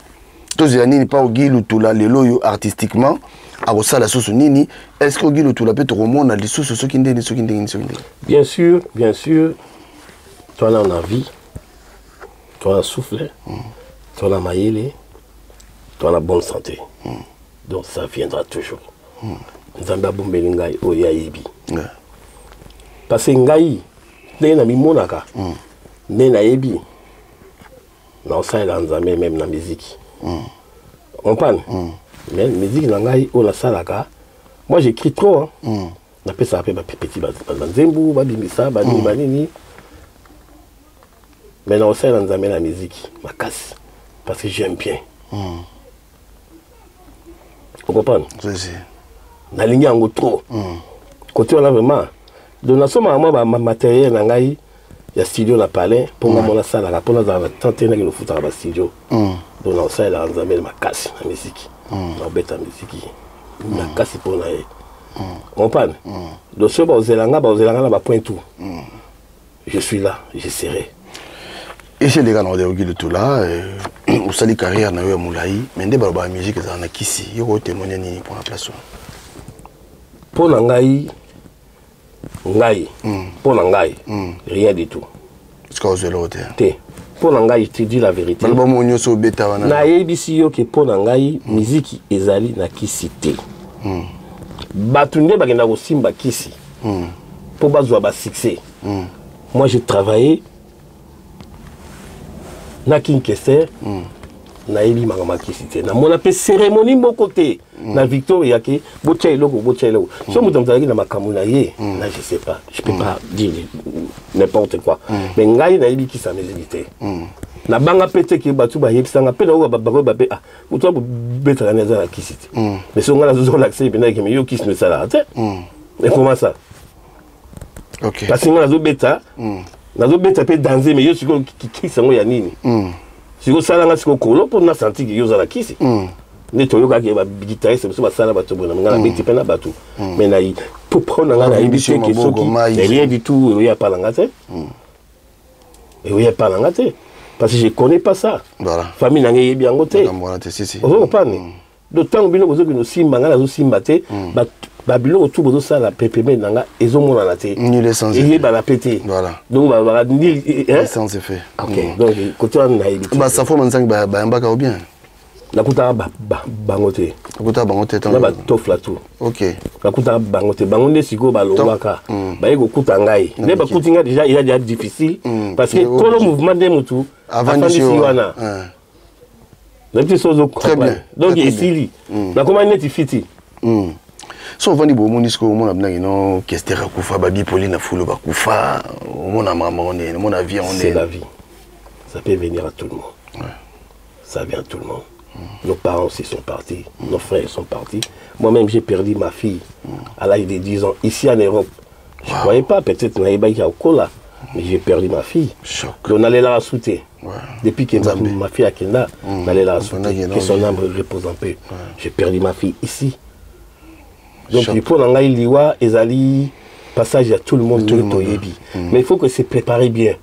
Tozela nini pa Ogi Lutula lelo oyo artistiquement akosala susu nini? Est-ce que Ogi Lutula pe tokomona lisusu soki ndeni, soki ndeni, soki ndeni? Bien sûr, bien sûr. Toi là on a vie. Toi on a souffle. Toi on a mayele. Toi on a bonne santé. Donc ça viendra toujours. Nzambe abombeli ngai oyo ayebi. Parce que ngai ndenge na mimonaka, nde nayebi naosalela Nzambe même na musique. Comprendre? Mais musique na ngai oyo nasalaka, moi j'écris trop, hein. Napesaka mpe bapepeti banzembu babimisa banini banini, mais naosalela Nzambe na musique makasi parce que j'aime bien. Ocomprendre? Nalingi yango trop. Côté wana vraiment, donc nasomaka mwa bamatériel na ngai ya studio na palais mpo nga mona asalaka mpo nazala na temps te ndenge lofutaka bastudio. Donc naosalelaka Nzambe makasi na misiki, naobeta misiki makasi mpo na ye. Comprendre? Donc soki baozela nga, baozela nga na bapoint tout. Je suis là, je serai. Esi eleka na Ogi Lutula, osali carrière na yo ya molai, mais nde balobaka musique ezala na kisi. Yo kotémoigne nini mpona place wana? Mpo na ngai, ngai, mpo na ngai, rien du tout. Sika ozwa eloko te? Te, mpo na ngai, je te dis la vérité. Baloba mo nyonso obeta wana. Nayebisi yo ke mpo na ngai miziki ezali na kisi te. Bato nde bakenda kosimba kisi mpo bazwa basuccès. Moi, j'ai travaillé na King Kester, nayebi makambo ya kisi te. Namona mpe cérémonie moko te na Victoria ke botia eloko, botia eloko. So moto azalaki na makambo na ye na, je sais pas, je peux pas dire n'importe quoi, mais ngai nayebi kisi ya miziki te. Nabanga mpe te ke bato bayebisanga mpe naoka bakoyeba mpe, ah, moto abobetaka nde aza na kisi te. Mais so ngai nazozolakisa ye mpenza ke yo kisi no esalaka te. Et comment ça? Parce que ngai nazobeta, nazobeta mpe danse, mais yo sikoyo kisi yango ya nini? Sikoyo osalanga sikoyo kolo mpo nasanti ke yo oza na kisi. Nde toyokaki baguitariste mosusu basala bato boye, na ngai nabeti mpe na bato, mais na mpo na ngai nayebi te ke soki rien du tout oyo apa na nga te, oyo apa na nga te, parce que je connais pas ça. Famille na ngai eyebi yango te. Ozo comprendre? Donc ntango bino bozokende osimba, ngai nazosimba te. Babiloko tu bozosala pepemeni na nga ezomonana te, eyebana mpe te. Donc balobaka nul sans effet. Ok, donc côté wana nayebi te. Basafo manzangi bayambaka ou bien? Nakutaka bango te. Nakutaka bango te? Na batofla tu. Nakutaka bango te. Bango nde sikoyo balongwaka, baye kokuta ngai. Nde bakuti ngai déjà, eza déjà difficile parce que kolo mouvement nde motu afandisi wana. Nayebi te so ozo comprendre. Donc esili, nakoma neti fiti. So ovandi boye, omoni sikoyo, omona binaki no Kester akufa, babipoli na fulu bakufa, omona makambo yango ndenge, omona vie yango? C'est la vie, ça peut venir à tout le monde. Ça vient à tout le monde. Nos parents aussi sont partis, nos frères sont partis. Moi-même, j'ai perdu ma fille à l'âge de 10 ans, ici en Europe. Je ne croyais pas, peut-être nayebaki ya kokola, mais j'ai perdu ma fille. Donc nalelaka su te. Depuis que ma fille akenda, nalelaka su te. Que son âme repose en paix. J'ai perdu ma fille ici. Donc mpo na ngai liwa ezali passage ya tout le monde ndenge toyebi. Mais il faut que se préparer bien.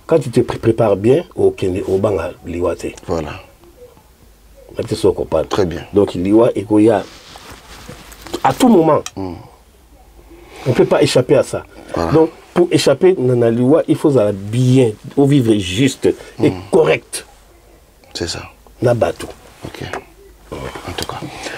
Quand tu te prépares bien, okende obanga liwa te. Voilà. Na te so comprendre. Très bien. Donc liwa ekoya à tout moment. On ne peut pas échapper à ça. Voilà. Donc pour échapper na, na liwa, il faut aller bien, au vivre juste et correct. C'est ça. Na bato. Ok. En tout cas.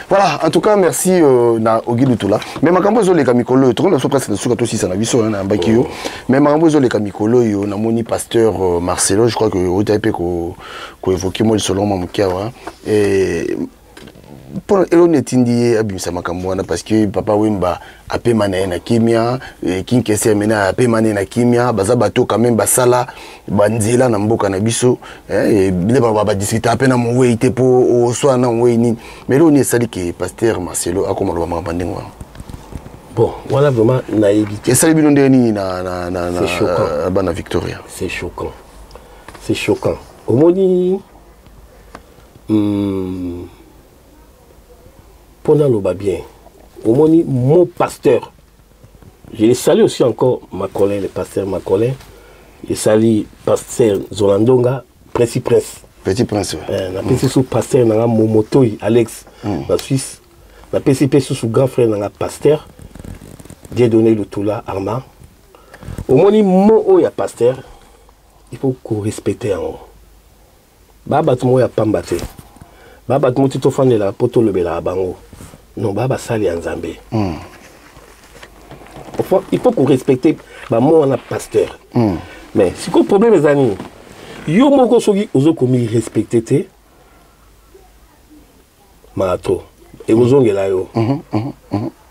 Voilà, en tout cas, merci na Ogi Lutula. Mais makambo ezoleka mikolo oyo, tokomi na biso presque na suka tosisa na biso na yambaki yo. Mais makambo ezoleka mikolo oyo, namoni pasteur Marcelo, je crois que otaki mpe koévoke mwa lisolo mwa moke awa. Et mpo eloni etindi ye abimisa makambo wana, parce que Papa Wemba apema na ye na kimia, Kinkese amena apema na ye na kimia, baza bato quand même basala banzela na mboka na biso, nde badiscuta mpe na mowei te mpo oswana na mowei nini. Mais eloni esali ke pasteur Marcelo akoma loba makambo ndenge wana? Bon, wana vraiment nayebi te. Esali bino ndenge nini C'est choquant. na bana Victoria? C'est choquant, c'est choquant. Omoni, mpo naloba bien, omoni mon pasteur, je le salue aussi encore, Macolin, le pasteur Macolin, je salue pasteur Zolandonga, Petit Prince. Petit Prince, ouais. Napesi su pasteur nanga Momotoi Alex na Suisse, napesi mpe susu grand frère nanga pasteur Dieudonné Lutula Armand. Omoni mot oyo ya pasteur, il faut korespecte yango. Baa bato moko ya pamba te, baa bato moko ti tofandelaka mpo tolobelaka bango, non, baa basali ya Nzambe. Il faut korespecte bamo wana pasteur. Mais sikoyo problème eza nini? Yo moko soki ozokomi respecte te, mala trop ekozongela yo.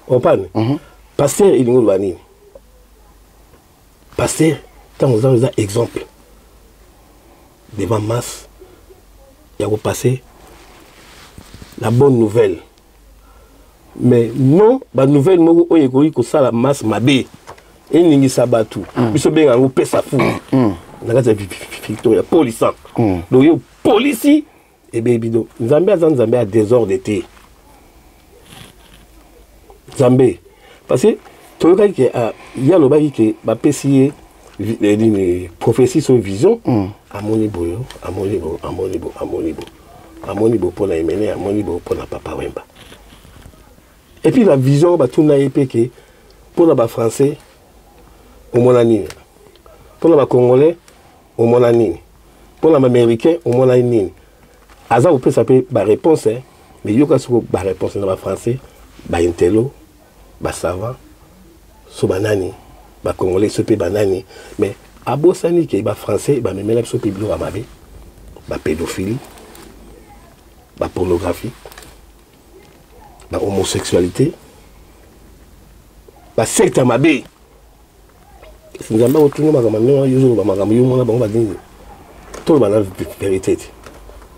Comprendre? Pasteur elingi oloba nini? Pasteur ntango oza, eza exemple devant masse ya kopasser la bonne nouvelle, mais non banouvelle moko oyo ekoki kosala masse mabe, eningisa bato. Biso benga yango pesa fu na kati ya Victoria polisa. Donc yo polisi ebebi. Donc Nzambe aza Nzambe ya désordre te, Nzambe, parce que toyokaki ke ye alobaki ke bapesi ye nini, prophétie so vision. Amoni boyo, amoni bo, amoni bo, amoni bo, amoni bo mpo na Emene, amoni bo mpo na Papa Wemba. Et puis la vision, batuna ye mpe ke mpo na bafrançais omona nini, mpo na bacongolais omona nini, mpo na baaméricain omona nini. Aza kopesa mpe baréponse, mais yoka soko baréponse na bafrançais, baintello, basavant so banani, bacongolais so mpe banani. Mais abosani ke bafrançais bamemela biso mpe biloko ya mabe, bapédophilie, bapornographie, bahomosexualité, basecte ya mabe. Nzambe akotunga makambo ndenge wana, yo ozoloba makambo yo mona bango banini. Toloba na vérité te,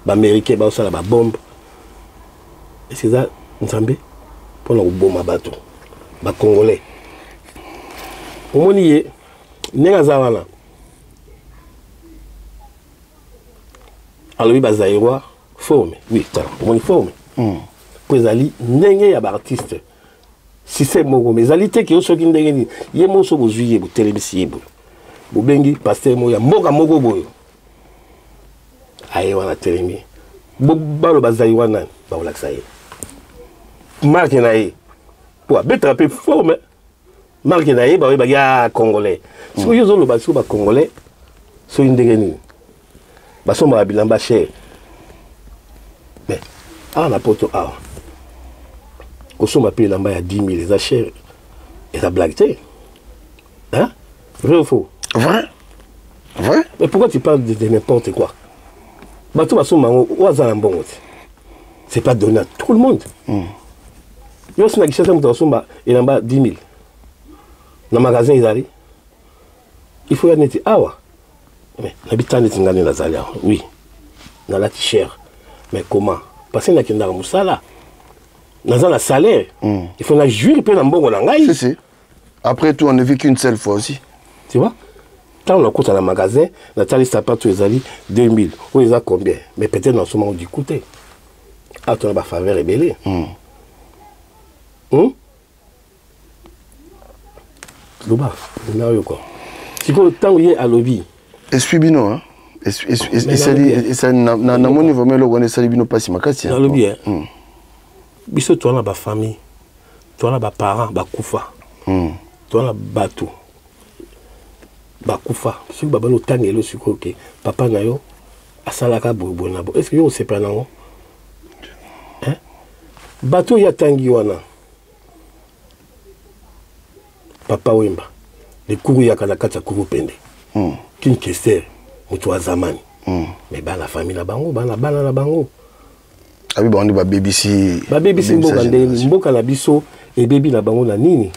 baaméricain baosala babombe, ese eza Nzambe mpona koboma bato bacongolais? Omoni ye ndenge aza wana, alobi bazaïrois forme. Oui, tala, omoni forme mpo ezali ndenge ya baartiste, système moko, mais ezali te ke yo soki ndenge nini ye moko, so bozwi ye, botelemisi ye boye, bobengi pasteur moko ya mboka moko boyo, aye wana atelemi, baloba zaïrois nani, bakolakisa ye marque na ye po abetaka mpe forme, marque na ye, baoyebaki ya congolais. Soki yo ozoloba sikoyo bacongolais soki ndenge nini basombaka bilamba cher, mais awa na Poto awa kosomba mpe elamba ya 10 000 eza cher, eza blague te, hein? Vrai ou faux? Vrai, vrai. Mais pourquoi tu parles de n'importe quoi? Bato basomba yango oyo aza na mbongo te, c'est pas donné à tout le monde. Yo osi na Kinshasa, moto asomba elamba 10 000 na magasin ezali, il faut ya neti awa. Mais nabita neti ngai nde nazali awa, oui, nalati cher, mais comment? Parce que nakendaka mosala, naza na salaire, il faut na jouir mpe na mbongo na ngai. Si, si. Après tout, on ne vit qu'une seule fois aussi. Tu vois? Ntango nakota na magasin, natali sapato ezali 2000, oyo eza combien? Mais peut-être nasomaka du coup te. Awa tona bafaveur ebele. Loba na oyo kua. Sikoyo ntango ye alobi Esui bino, hein? Esali namoni vraiment eloko wana esali bino mpasi makasi. Nalobi biso toza na bafamille, toza na baparent bakufa, toza na bato bakufa. Soki babandi otanga elo sikoyo ke papa na yo asalaka boyeboye na bo, est ce que yo osepela nango? Bato oyo atangi wana, Papa Wemba, lekuru yaka na kati ya kuru pende, King Kester, moto ya zamani, mais bana famille na bango, bana bana na bango. Abi bango nde babebisi. Babebisi mboka ndenge mboka na biso ebebi na bango na nini?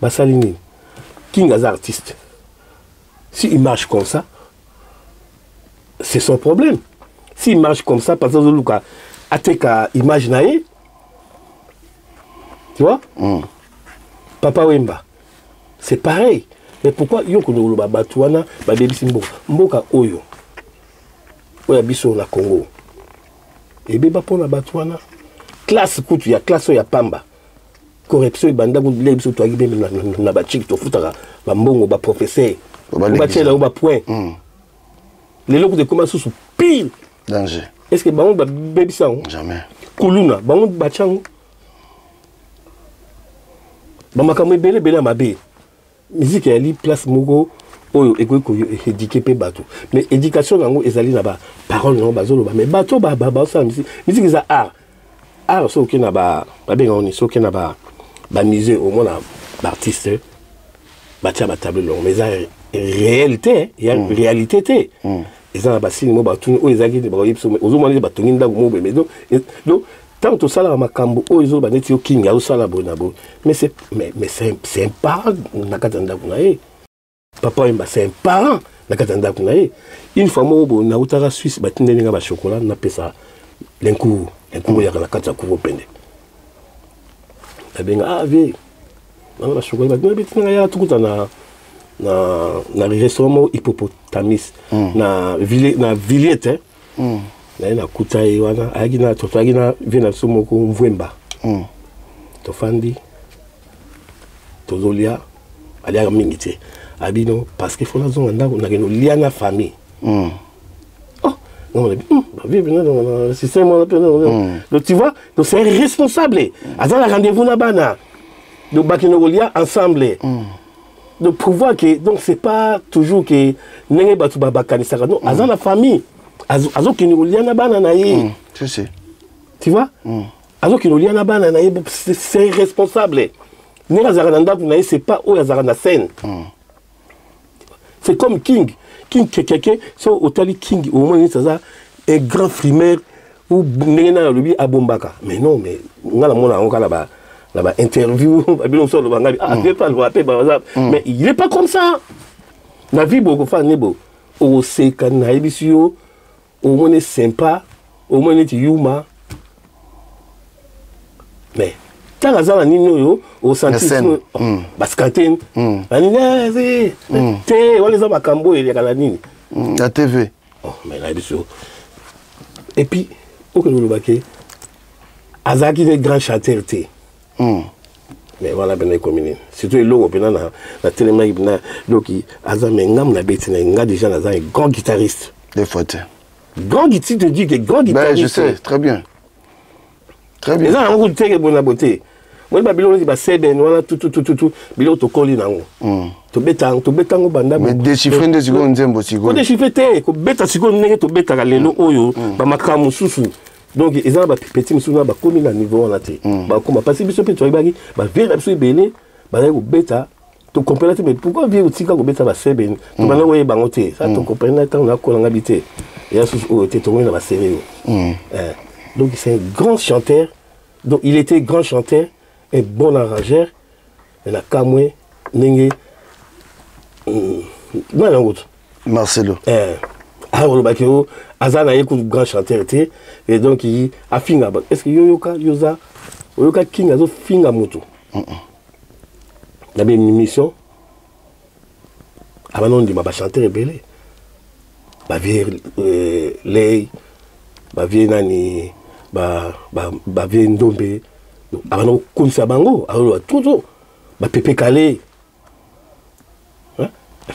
Basali nini? King aza artiste. Si il marche comme ça, c'est son problème. S'il marche comme ça, parce que azoluka ateka image na ye, tu vois? Papa Wemba, c'est pareil. Mais pourquoi yo koloba bato wana babebisi mboka? Mboka oyo oyo ya biso na Congo ebeba mpona bato wana. Classe kutu ya classe oyo ya pamba, corruption ebanda kutu. Biso toyaki meme na bachiki, tofutaka bambongo baprofesseur batiela yo bapoint. Lelo kutu ekoma susu pire. Danger. Est ce que bango babebisa yango? Jamais. Kuluna bango batya yango, bamakambo ebele ebele ya mabe. Musique eyali place moko oyo ekoki koéduquer mpe bato, mais éducation yango ezali na baparole nango bazoloba. Mais bato bazosala musique, musique eza art. Art, soki oke na babenga nini, soki oke na bamusée, omona baartiste batia batableau longo, mais eza réel te, ya réalité te. Eza na basini mo batuni oyo ezalaki bakoyebi biso, ozomona neti batongi ndako mo boye. Mais donc ntango tosalaka makambo oyo ezoloba neti yo King azosala boye na boye, mais c'est mais, mais c'est un parent na kati ya ndako na ye. Papa Wemba, c'est un parent na kati ya ndako na ye. Une fois moko boye nautaka Suisse, batindeli nga bachocolat, napesa lenkuru. Lenkuru yaka na kati ya kuru pende. Nabenga: "Ah vie, nanga bachocolat batinga ya tukuta na restaurant moko Hippopotamis na Villette." Naye nakuta ye wana, ayaki na totoyaki na vie na biso moko Mvwemba. Tofandi, tozolia, aliaka mingi te. Abino parce que faut nazonga ndako, nakende olia na famille. Oh non, bavie na système wana mpe. Donc tu vois, donc c'est un responsable, aza na rendez-vous na bana, donc bakende kolia ensemble. Donc pour voir que donc c'est pas toujours que ndenge bato bakanisaka. Non, aza na famille, azokende kolia na bana na ye. Si, si. Tu vois, azokende kolia na bana na ye, c'est responsable. Ndenge azalaka na ndako na ye, c'est pas oyo azalaka na scène. C'est comme King. King kekeke, so otali King, au moins neti aza un grand frimeur ou ndenge nani alobi abombaka. Mais non, mais nga namona yango kaka na ba interview babilo mosusu aloba ngai: "Ah, pe aloba pe baza." Mais il est pas comme ça na vie. Bokofa ne bo okoseka, nayebisi yo, omoni sympa, omoni neti yuma, mais ntango aza na nini oyo osanti baskantene banini te, wana eza makambo oyo eleka na nini. Na TV. Oh, mais nayebi so. Et puis okende koloba ke azalaki ne grand chanteur te, mais wana mpena ekomi nini? Surtout eloko mpena natelemaki mpena doki aza, mais ngambu nabeti na nga déjà, naza un grand guitariste. Des fois te. Grand guitariste, te dis que grand guitariste. Ben, je sais très bien, très bien. Eza nango kutu teke bona bote. Moni babiloko neti baseben wana, tututututu, biloko tokoli nango, tobeta yango banda. Mais déchiffre nde sikoyo nzembo sikoyo. Kodéchiffre te, kobeta sikoyo ndenge tobetaka lelo oyo bamakambo mosusu. Donc eza na bapeti mosusu na bakomi na niveau wana te, bakoma parce que biso mpe toyebaki bavie na biso ebele bazali kobeta, tocomprena te. Mais pourquoi vie otika kobeta baseben? Tobanda koyeba yango te. Sa tocomprena ntango nakolanga bi te, eya susu oyo te, tokomi na basérie oyo. Donc c'est un grand chanteur. Donc il était grand chanteur, un bon arrangeur. Mais na kamwe ndenge nani yango to. Marcelo. Alobaki o aza na ye kutu grand chanteur te, et donc afinga bato. Est ce que yo yoka, yoza oyoka King azofinga moto? Na baémission abanda ondima bachanteur ebele, bavie lei, bavie nani, bavie ndombe, abanda kokomisa bango, azoloba toujours bapepe kale.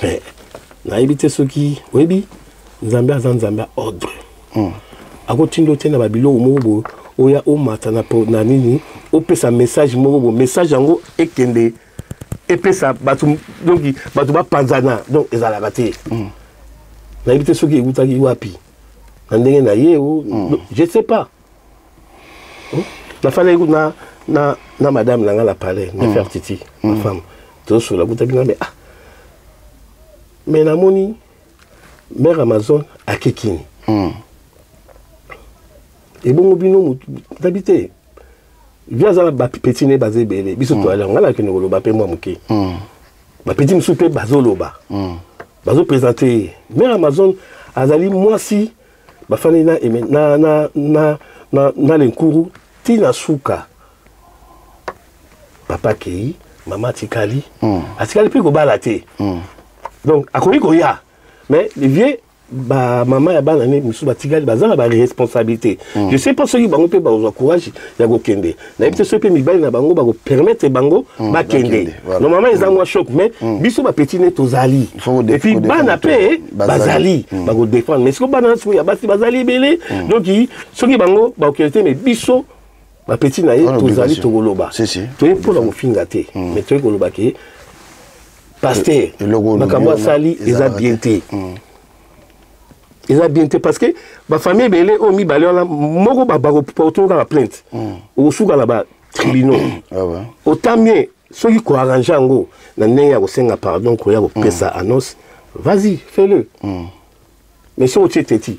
Mais nayebi te soki oyebi, Nzambe aza Nzambe ya ordre. Akotinda yo te na babiloko moko boye, oya omata na nini, opesa message moko boye, message yango ekende epesa bato, donc bato bapanzana. Donc ezalaka te. Nayebi te soki eutaki wapi na ndenge na ye o, je sais pas. Nafandaki na madame na nga na palais, Nefertiti, ma femme, tozosola kutaki na me, ah, mais namoni mare Amazon akekini. Ebongo bino nabi te, vi aza na bapeti ne baza ebele, biso toyali yango, ngai nakende koloba mpe mwa moke, bapeti mosusu mpe bazoloba, bazoprésente ye. Mare Amazon azali mwasi bafandi na, na, na, na, na, na lenkuru ntina suka. Papa akei, mama atikali, atikali mpe kobala te. Donc akoki koya, mais le vieux, bamama ya bana ne mosusu batikali, baza na baresponsabilité. Je sais pas soki bango mpe bakozwa courage ya kokende. Nayebi te soki mpe mibali na bango bakopermettre bango bakende. Normalement eza mwa choc, mais biso bapeti ne tozali, et puis bana mpe bazali, bakodéfendre. Mais sikoyo bana sikoyo ya basi bazali ebele, donc soki bango bakokende te, mais biso bapeti na ye tozali, tokoloba. Toye mpona kofinga te, mais toye koloba ke pasteur, makambo asali eza bien te, eza bien te, parce que bafamille ebele oyo mibale wana, moko bakoporte kaka plainte, okosuka na batribunaux. Autant mieux soki koarrange yango na ndenge ya kosenga pardon, koya kopesa annonce, vas-y, fais-le. Mais soki otie teti,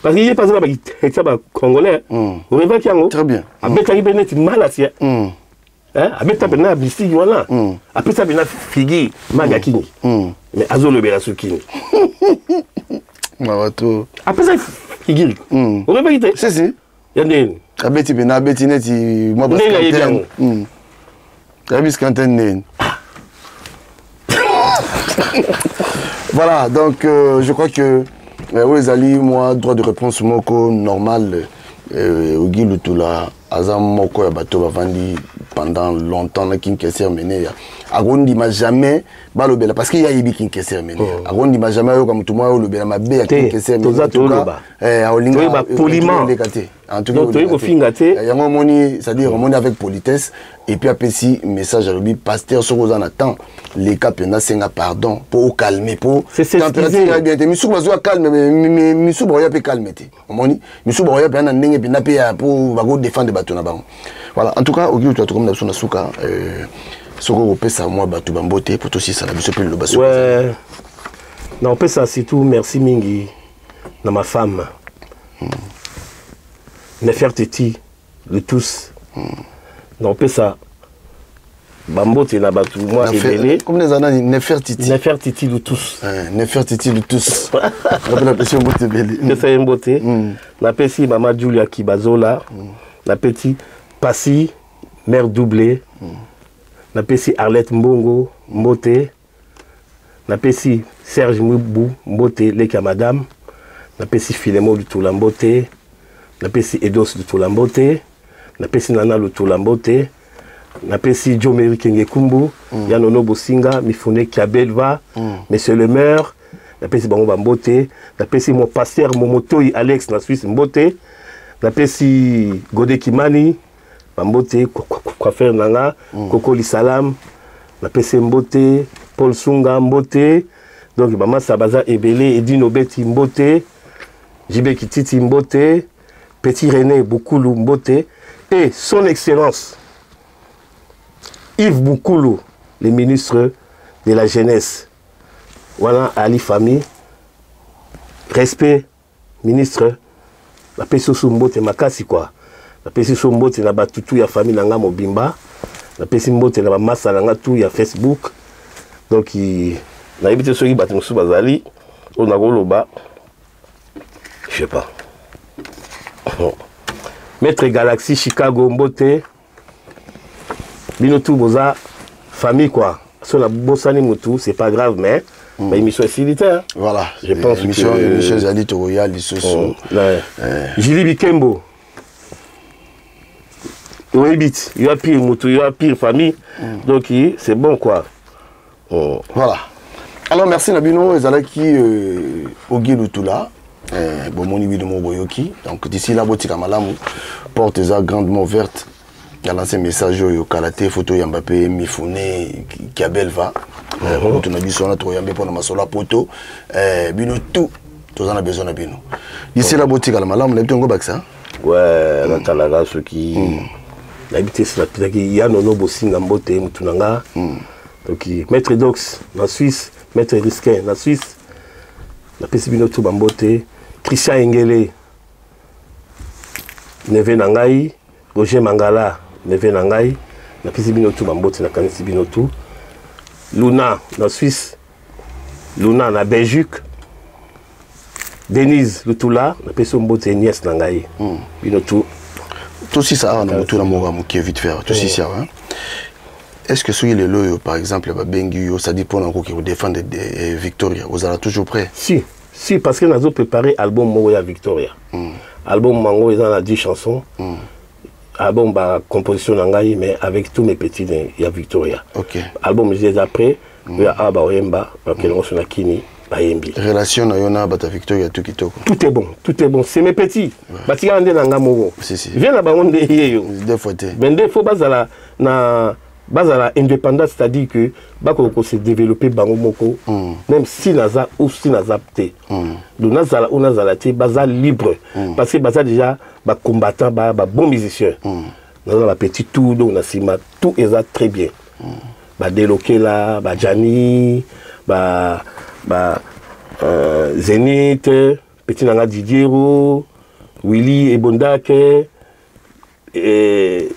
parce que ye mpe aza na baetia bacongolais, orevaki yango, abetaki mpe neti malasi, abeta mpenza ya bisiki wana, apesa mpenza figure maga kingi, mais azolobela so kingi. Mawa to. Apesa figure, orevaki te? Si, si. Ya ndeni? Abeti mpenza, abeti neti mwa. Ndenge ayebi yango. Ayebi scanten ndeni. Voilà, donc je crois que oyo ezali mwa droit de réponse moko normal. Ogi Lutula aza moko ya bato bavandi pendant longtemps na King Kester Emeneya. Akondima jamais balobela, parce que ye ayebi King Kester Emeneya. Akondima jamais ayoka motu moko ayolobela mabe ya King Kester. Toza toloba Olinga poliment te. En tout cas, toyei kofinga te. Yango omoni, c'est-à-dire omoni avec politesse, et puis apesi message, alobi: pasteur, soki oza na temps, leka mpenza, senga pardon mpo ocalme, mpo température ya bien te. Misuku bazwa calme, misuku bakoya mpe calme te. Omoni, misuku bakoya mpenza na ndenge mpenza mpe ya mpo bakodefendre bato na bango. Voilà, en tout cas, oki oto tokomi na biso na suka. Soki okopesa mwa bato bambote mpo tosisala biso mpe liloba. Ouais, na opesa surtout merci mingi na ma femme Nefertiti de tous. Na opesa bambote na bato mwa ebele. Comme eza nani? Nefertiti? Nefertiti de tous. Nefertiti de tous, ngape napesi yo mbote ebele. Pesa ye mbote. Napesi mama Julia Kibazola, napesi Pasi mère doublé, napesi Arlette Mbongo mbote, napesi Serge Mwibu mbote, leki ya madame, napesi Filemo Lutula mbote, napesi Edos Lutula mbote, napesi Nana Lutula mbote, napesi Jomeri Kenge Kumbu, ya Nono Bosinga Mifune Kiabelva, monsieur le maire, napesi bango bambote. Napesi mon pasteur Momotoi Alex na Suisse mbote, napesi Gode Kimani bambote, coiffeur na nga, Kokoli Salam, napesi mbote, Paul Sunga mbote. Donc bamasa baza ebele, Edino Beti mbote, Jibe Kititi mbote, petit René Bukulu mbote, et son excellence Yves Bukulu, le ministre de la jeunesse wana, ali famille, respect ministre, napesi oso mbote makasi quoi. Napesi so mbote na batutu ya famille na nga mobimba, napesi mbote na bamasa na nga tu ya Facebook. Donc nayebi te soki bato mosusu bazali oyo nakoloba, je sais pas. Maître Galaxy Chicago mbote, bino tu boza famille quoi. So nabosani mutu, c'est pas grave, mais ba émission esili te, hein. Voilà. Je pense émission, que émission ezali, tokoya lisusu. Oh, ouais. Julie Bikembo, oyebi ti yo pire mutu, yo pire famille, donc c'est bon quoi. Oh. Voilà. Alors merci na bino, ezalaki Ogi Lutula. Bomoni bino moko boyoki. Donc d'ici là botika malamu, porte eza grandement ouverte. Ya lancer message oyo kala te, photo ya Mbappé Mifune Kiabelva. Moto na biso wana tokoyambe mpona masolo ya poto. Bino tout toza na besoin na bino. D'ici là botika malamu na biso bakisa. Ouais, natalaka soki nayebi te si napesaki ya nono bosinga mbote motu na nga. Donc maître Dox na Suisse, maître Risquin na Suisse, napesi bino tu bambote. Christian Engele, neve na ngai, Roger Mangala, neve na ngai, napesi bino tu bambote, nakanisi bino tu. Luna na Suisse, Luna na Belgique, Denise Lutula, napesi yo mbote, nièce na ngai. Bino tu. Tosisa awa na motu na moko ya moke vite fait. Tosisi awa, hein. Est-ce que soki lelo oyo par exemple babengi yo, c'est-à-dire mpona okoki kodéfendre Victoria, ozala toujours prêt? Si, si, parce que nazo préparé album moko ya Victoria. Album mango eza na 10 chansons. Album ba composition na ngai, mais avec tous mes petits ya Victoria. Album eza prêt, oyo awa baoyemba, bakende ngo so na kini bayembi. Relation na yo na bato ya Victoria tout kitoko? Tout est bon, tout est bon. C'est mes petits. Batikala nde na nga moko. Si, si. Vie na bango nde ye yo. Deux fois te. Mais nde faut bazala na bazala indépendant, c'est-à-dire que bakoki se développer bango moko, même si naza ou si naza te. Donc nazala ou nazala te, baza libre, parce que baza déjà bacombattant, ba bon musicien. Naza ba petit tout, donc na nsima tout eza très bien. Badelokela, bajani, ba Zénith, petit nanga Didiero, Willy Ebondake, et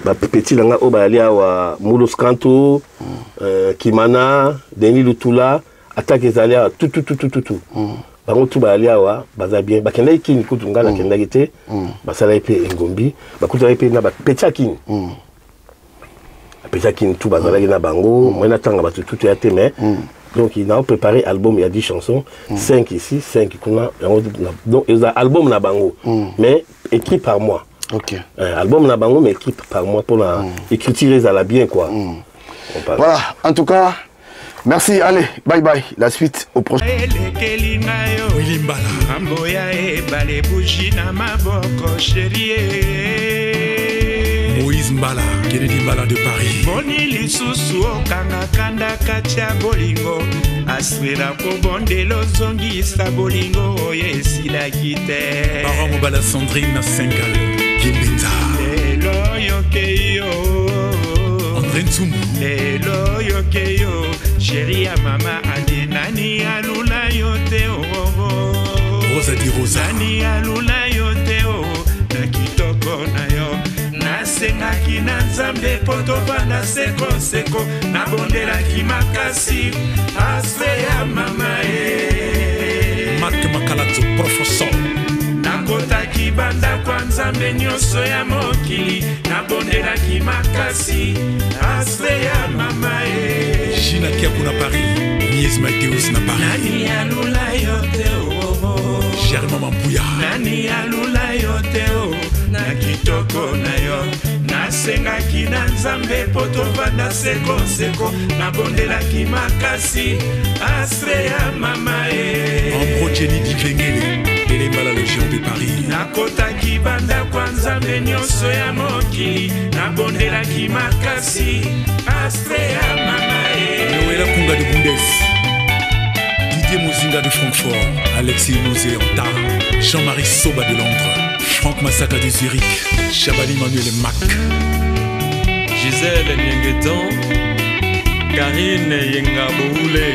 bapetit nanga oyo bayali awa, Mulos Kanto, Kimana, Denis Lutula, atake ezali awa, tout tout tout tout tout tout. Bango tu bayali awa, baza bien. Bakendaki kini kutu, ngai nakendaki te. Basalaki mpe engombi, bakutaki mpe na bapetit ya kini. Bapetit ya kini tu bazalaki na bango, moi natanga bato tutu ya te, mais donc il a préparé album, il y a 10 chansons, 5 ici, 5 kuna, yango donc eza album na bango, mais écrit par moi. Album na bango mais écrit par moi pour la écriture ezala bien quoi. On parle. Voilà, en tout cas, merci, allez, bye bye, la suite au prochain. Elekeli ngai yo. Willy Mbala. Ngambo ya ebale buji na maboko chérie. Moïse Mbala, Kennedy Mbala de Paris. Boni lisusu okanga kanda kati ya bolingo, aswela kobondela ozongisa bolingo oyo esilaki te. Parent Mobala Sandrine na Sengal, Kimbenza. Lelo yoke yo. André Ntsumbu. Lelo yoke yo, chéri ya mama adi nani alula yo te oh, oh, oh. Rosa di Rosa. Nani alula yo te oh, na kitoko na yo. Nasengaki na Nzambe po tovanda sekoseko, nabondelaki makasi ase ya mama ye. Marc Makalato, professeur. Nakotaki bandako ya Nzambe nyonso ya mokili, nabondelaki makasi ase ya mama ye. Gina Kiaku na Paris, Mies Mateus na Paris. Nani alula yo te oh, oh. Germain Mampuya. Nani alula yo te oh, na kitoko na yo. Nasengaki na Nzambe po tovanda sekoseko, nabondelaki makasi ase ya mama ye. Ambro Jenny Dikengele, Elembala le géant de Paris. Nakotaki bandako ya Nzambe nyonso ya mokili, nabondelaki makasi ase ya mama ye. Noëlla Kunga de Bundes, Didier Mozinga de Francfort, Alexis Mosé Anta, Jean-Marie Soba de Londres, Franck Masaka de Zurich, Chabani Manuel Mac, Gisèle Nienguetan, Karine Yenga Boule,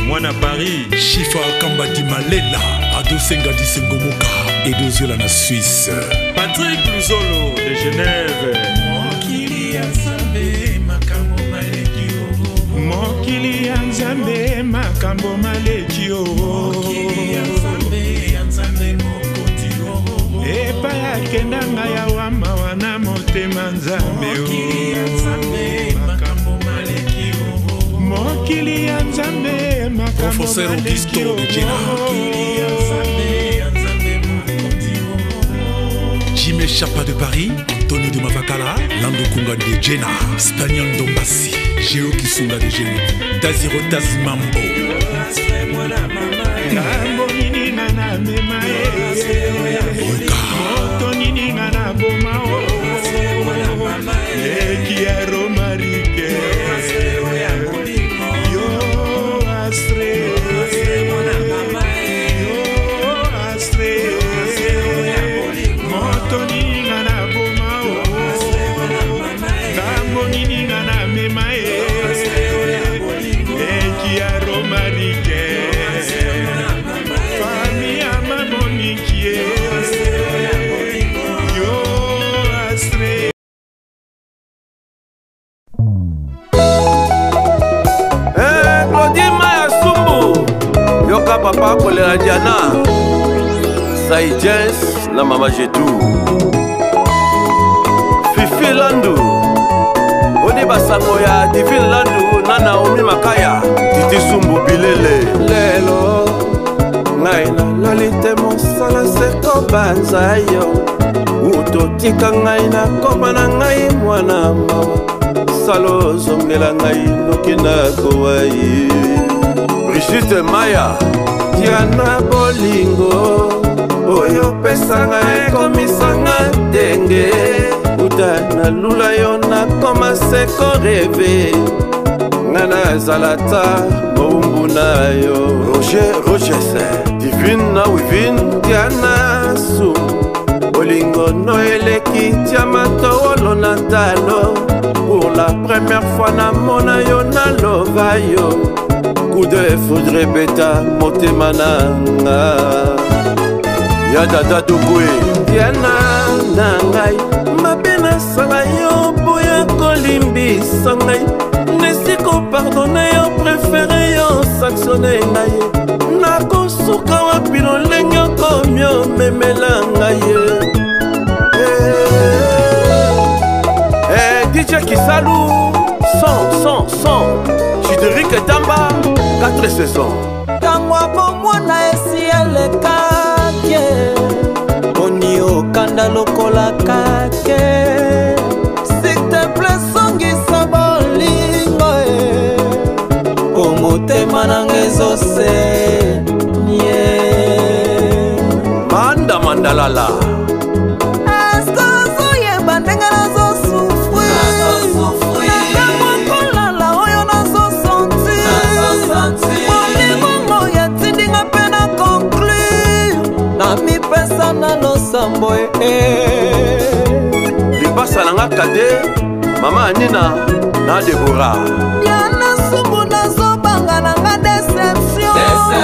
Mwana Paris, Chifa Kamba di Malela, Ado Senga di Sengomoka, Edo Ziola na Suisse, Patrick Luzolo de Genève. Mokili ya Nzambe makambo maleki o. Mokili ya Nzambe makambo maleki o. Mokili ya Nzambe ya Nzambe mokonzi o. Epai akenda ngai awa mawa na motema Nzambe o. Mokili ya Nzambe makambo maleki o. Mokili ya Nzambe makambo Professeur Augusto de Jena. Jimé Chapa de Paris, Antonio de Mavakala, Lando Kunga de Jena, Spagnol Dombassi, Géo Kisunga de Géo, Taziro Tazmambo. Ngambo nini nga namema ye, moto nini nga naboma o leki ya Romarike, yo astre, yo astre, moto nini nga naboma o ngambo nini nga namema ye, leki ya Romarike, fami ya mamonikie, yo astre. Eh, Claudine Maya Sumbu, yoka papa kolela Diana Saijens na mama Jetou, Fifi Landu, oni basango ya Divine Landu na Naomi Makaya, Titi Sumbu Bilele. Lelo ngai nalali te, mosala se kobanza yo, utotika ngai nakoma na ngai mwana mawa, salo ozongela ngai noki nakowa ye. Brigitte Maya Diana, bolingo oyo opesanga ekomisanga ndenge uta nalula yo, nakoma se korêver, nga nazala ta mowumbu na yo. Roger Roges, Divine na Wivine, Diana Su, bolingo no eleki diamant wolo na talo. Pour la première fois namona yo, nalova yo, coup de foudre beta motema na nga ya dada Tokwe. Diana na ngai, mabe nasala yo, boya kolimbisa ngai, nesi kopardonner yo, préféré yo sanctionner ngai, nakosuka wapi lolenge okomi omemela ngai ye. Eh, DJ Kisalu, 100, 100, 100. Chideric Tamba, 4 saisons. Ntango ya bomwana esi elekaki, boni okanda lokola kake? S'il te plaît, songisa bolingo e, po motema nanga ezosenye. Manda Mandalala. Eske ozoyeba ndenge nazosouffrir na ntango kolala oyo nazosentir? Bolingo yatindinga mpe na conclure na mipesa na losambo e. Lipasa nanga kade, Mama Anina na Debora. Diana Sumbu, nazobanga nanga déception.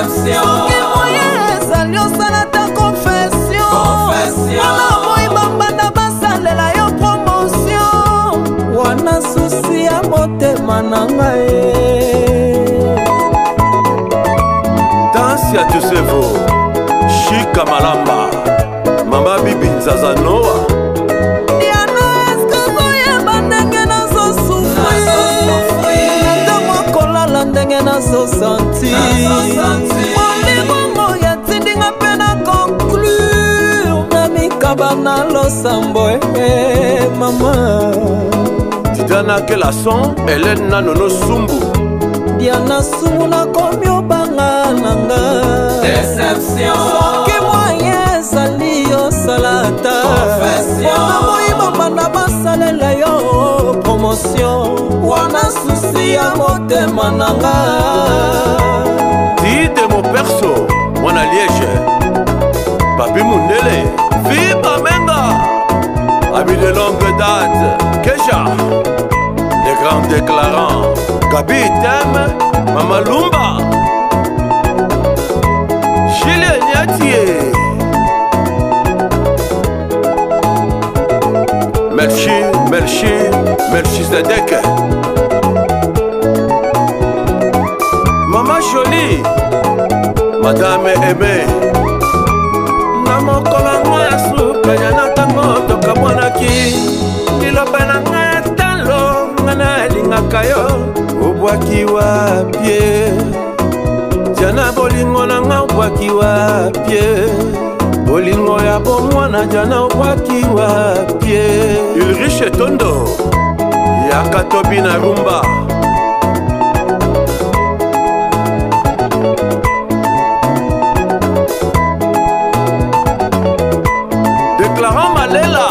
Soki moye ezali, osala ta confession. Wana boyi bambanda basalela yo promotion, wana souci ya motema na ngai. Danse ya Tusevo, Shika Malamba, Mama Bibi Nzaza Noa. Diana, eske ozoyeba ndenge nazosouffrir na ntango kolala, ndenge nazosentir? Bolingo yatindinga mpe na conclure na mikaba na losambo e, mama. Diana Kelason, Hélène na Nono Sumbu. Diana Sumu, nakomi obanga nanga. Soki moyen ezali, osala ata mpona boyi bambanda basalela yo promotion, wana souci ya motema na nga. Tide Moperso, Mwana Liège, Papi Mundele, Fiba Menga, ami de longue date, Kesha, les grands déclarants, Gabi Tem, Mama Lumba, Julien Niatier, Melchi, Melchi, Melchizedek, Mama Jolie, Madame Aimée. Na mokolo yango ya suka ya na ntango tokamwanaki, liloba na ngai ya talo, nga nalingaka yo, obwaki. Obwaki wapie Diana, bolingo na nga obwaki wapie, bolingo ya bomwana Diana obwaki wapie. Ulrich Etondo yaka tobi na rumba. Déclarant Malela.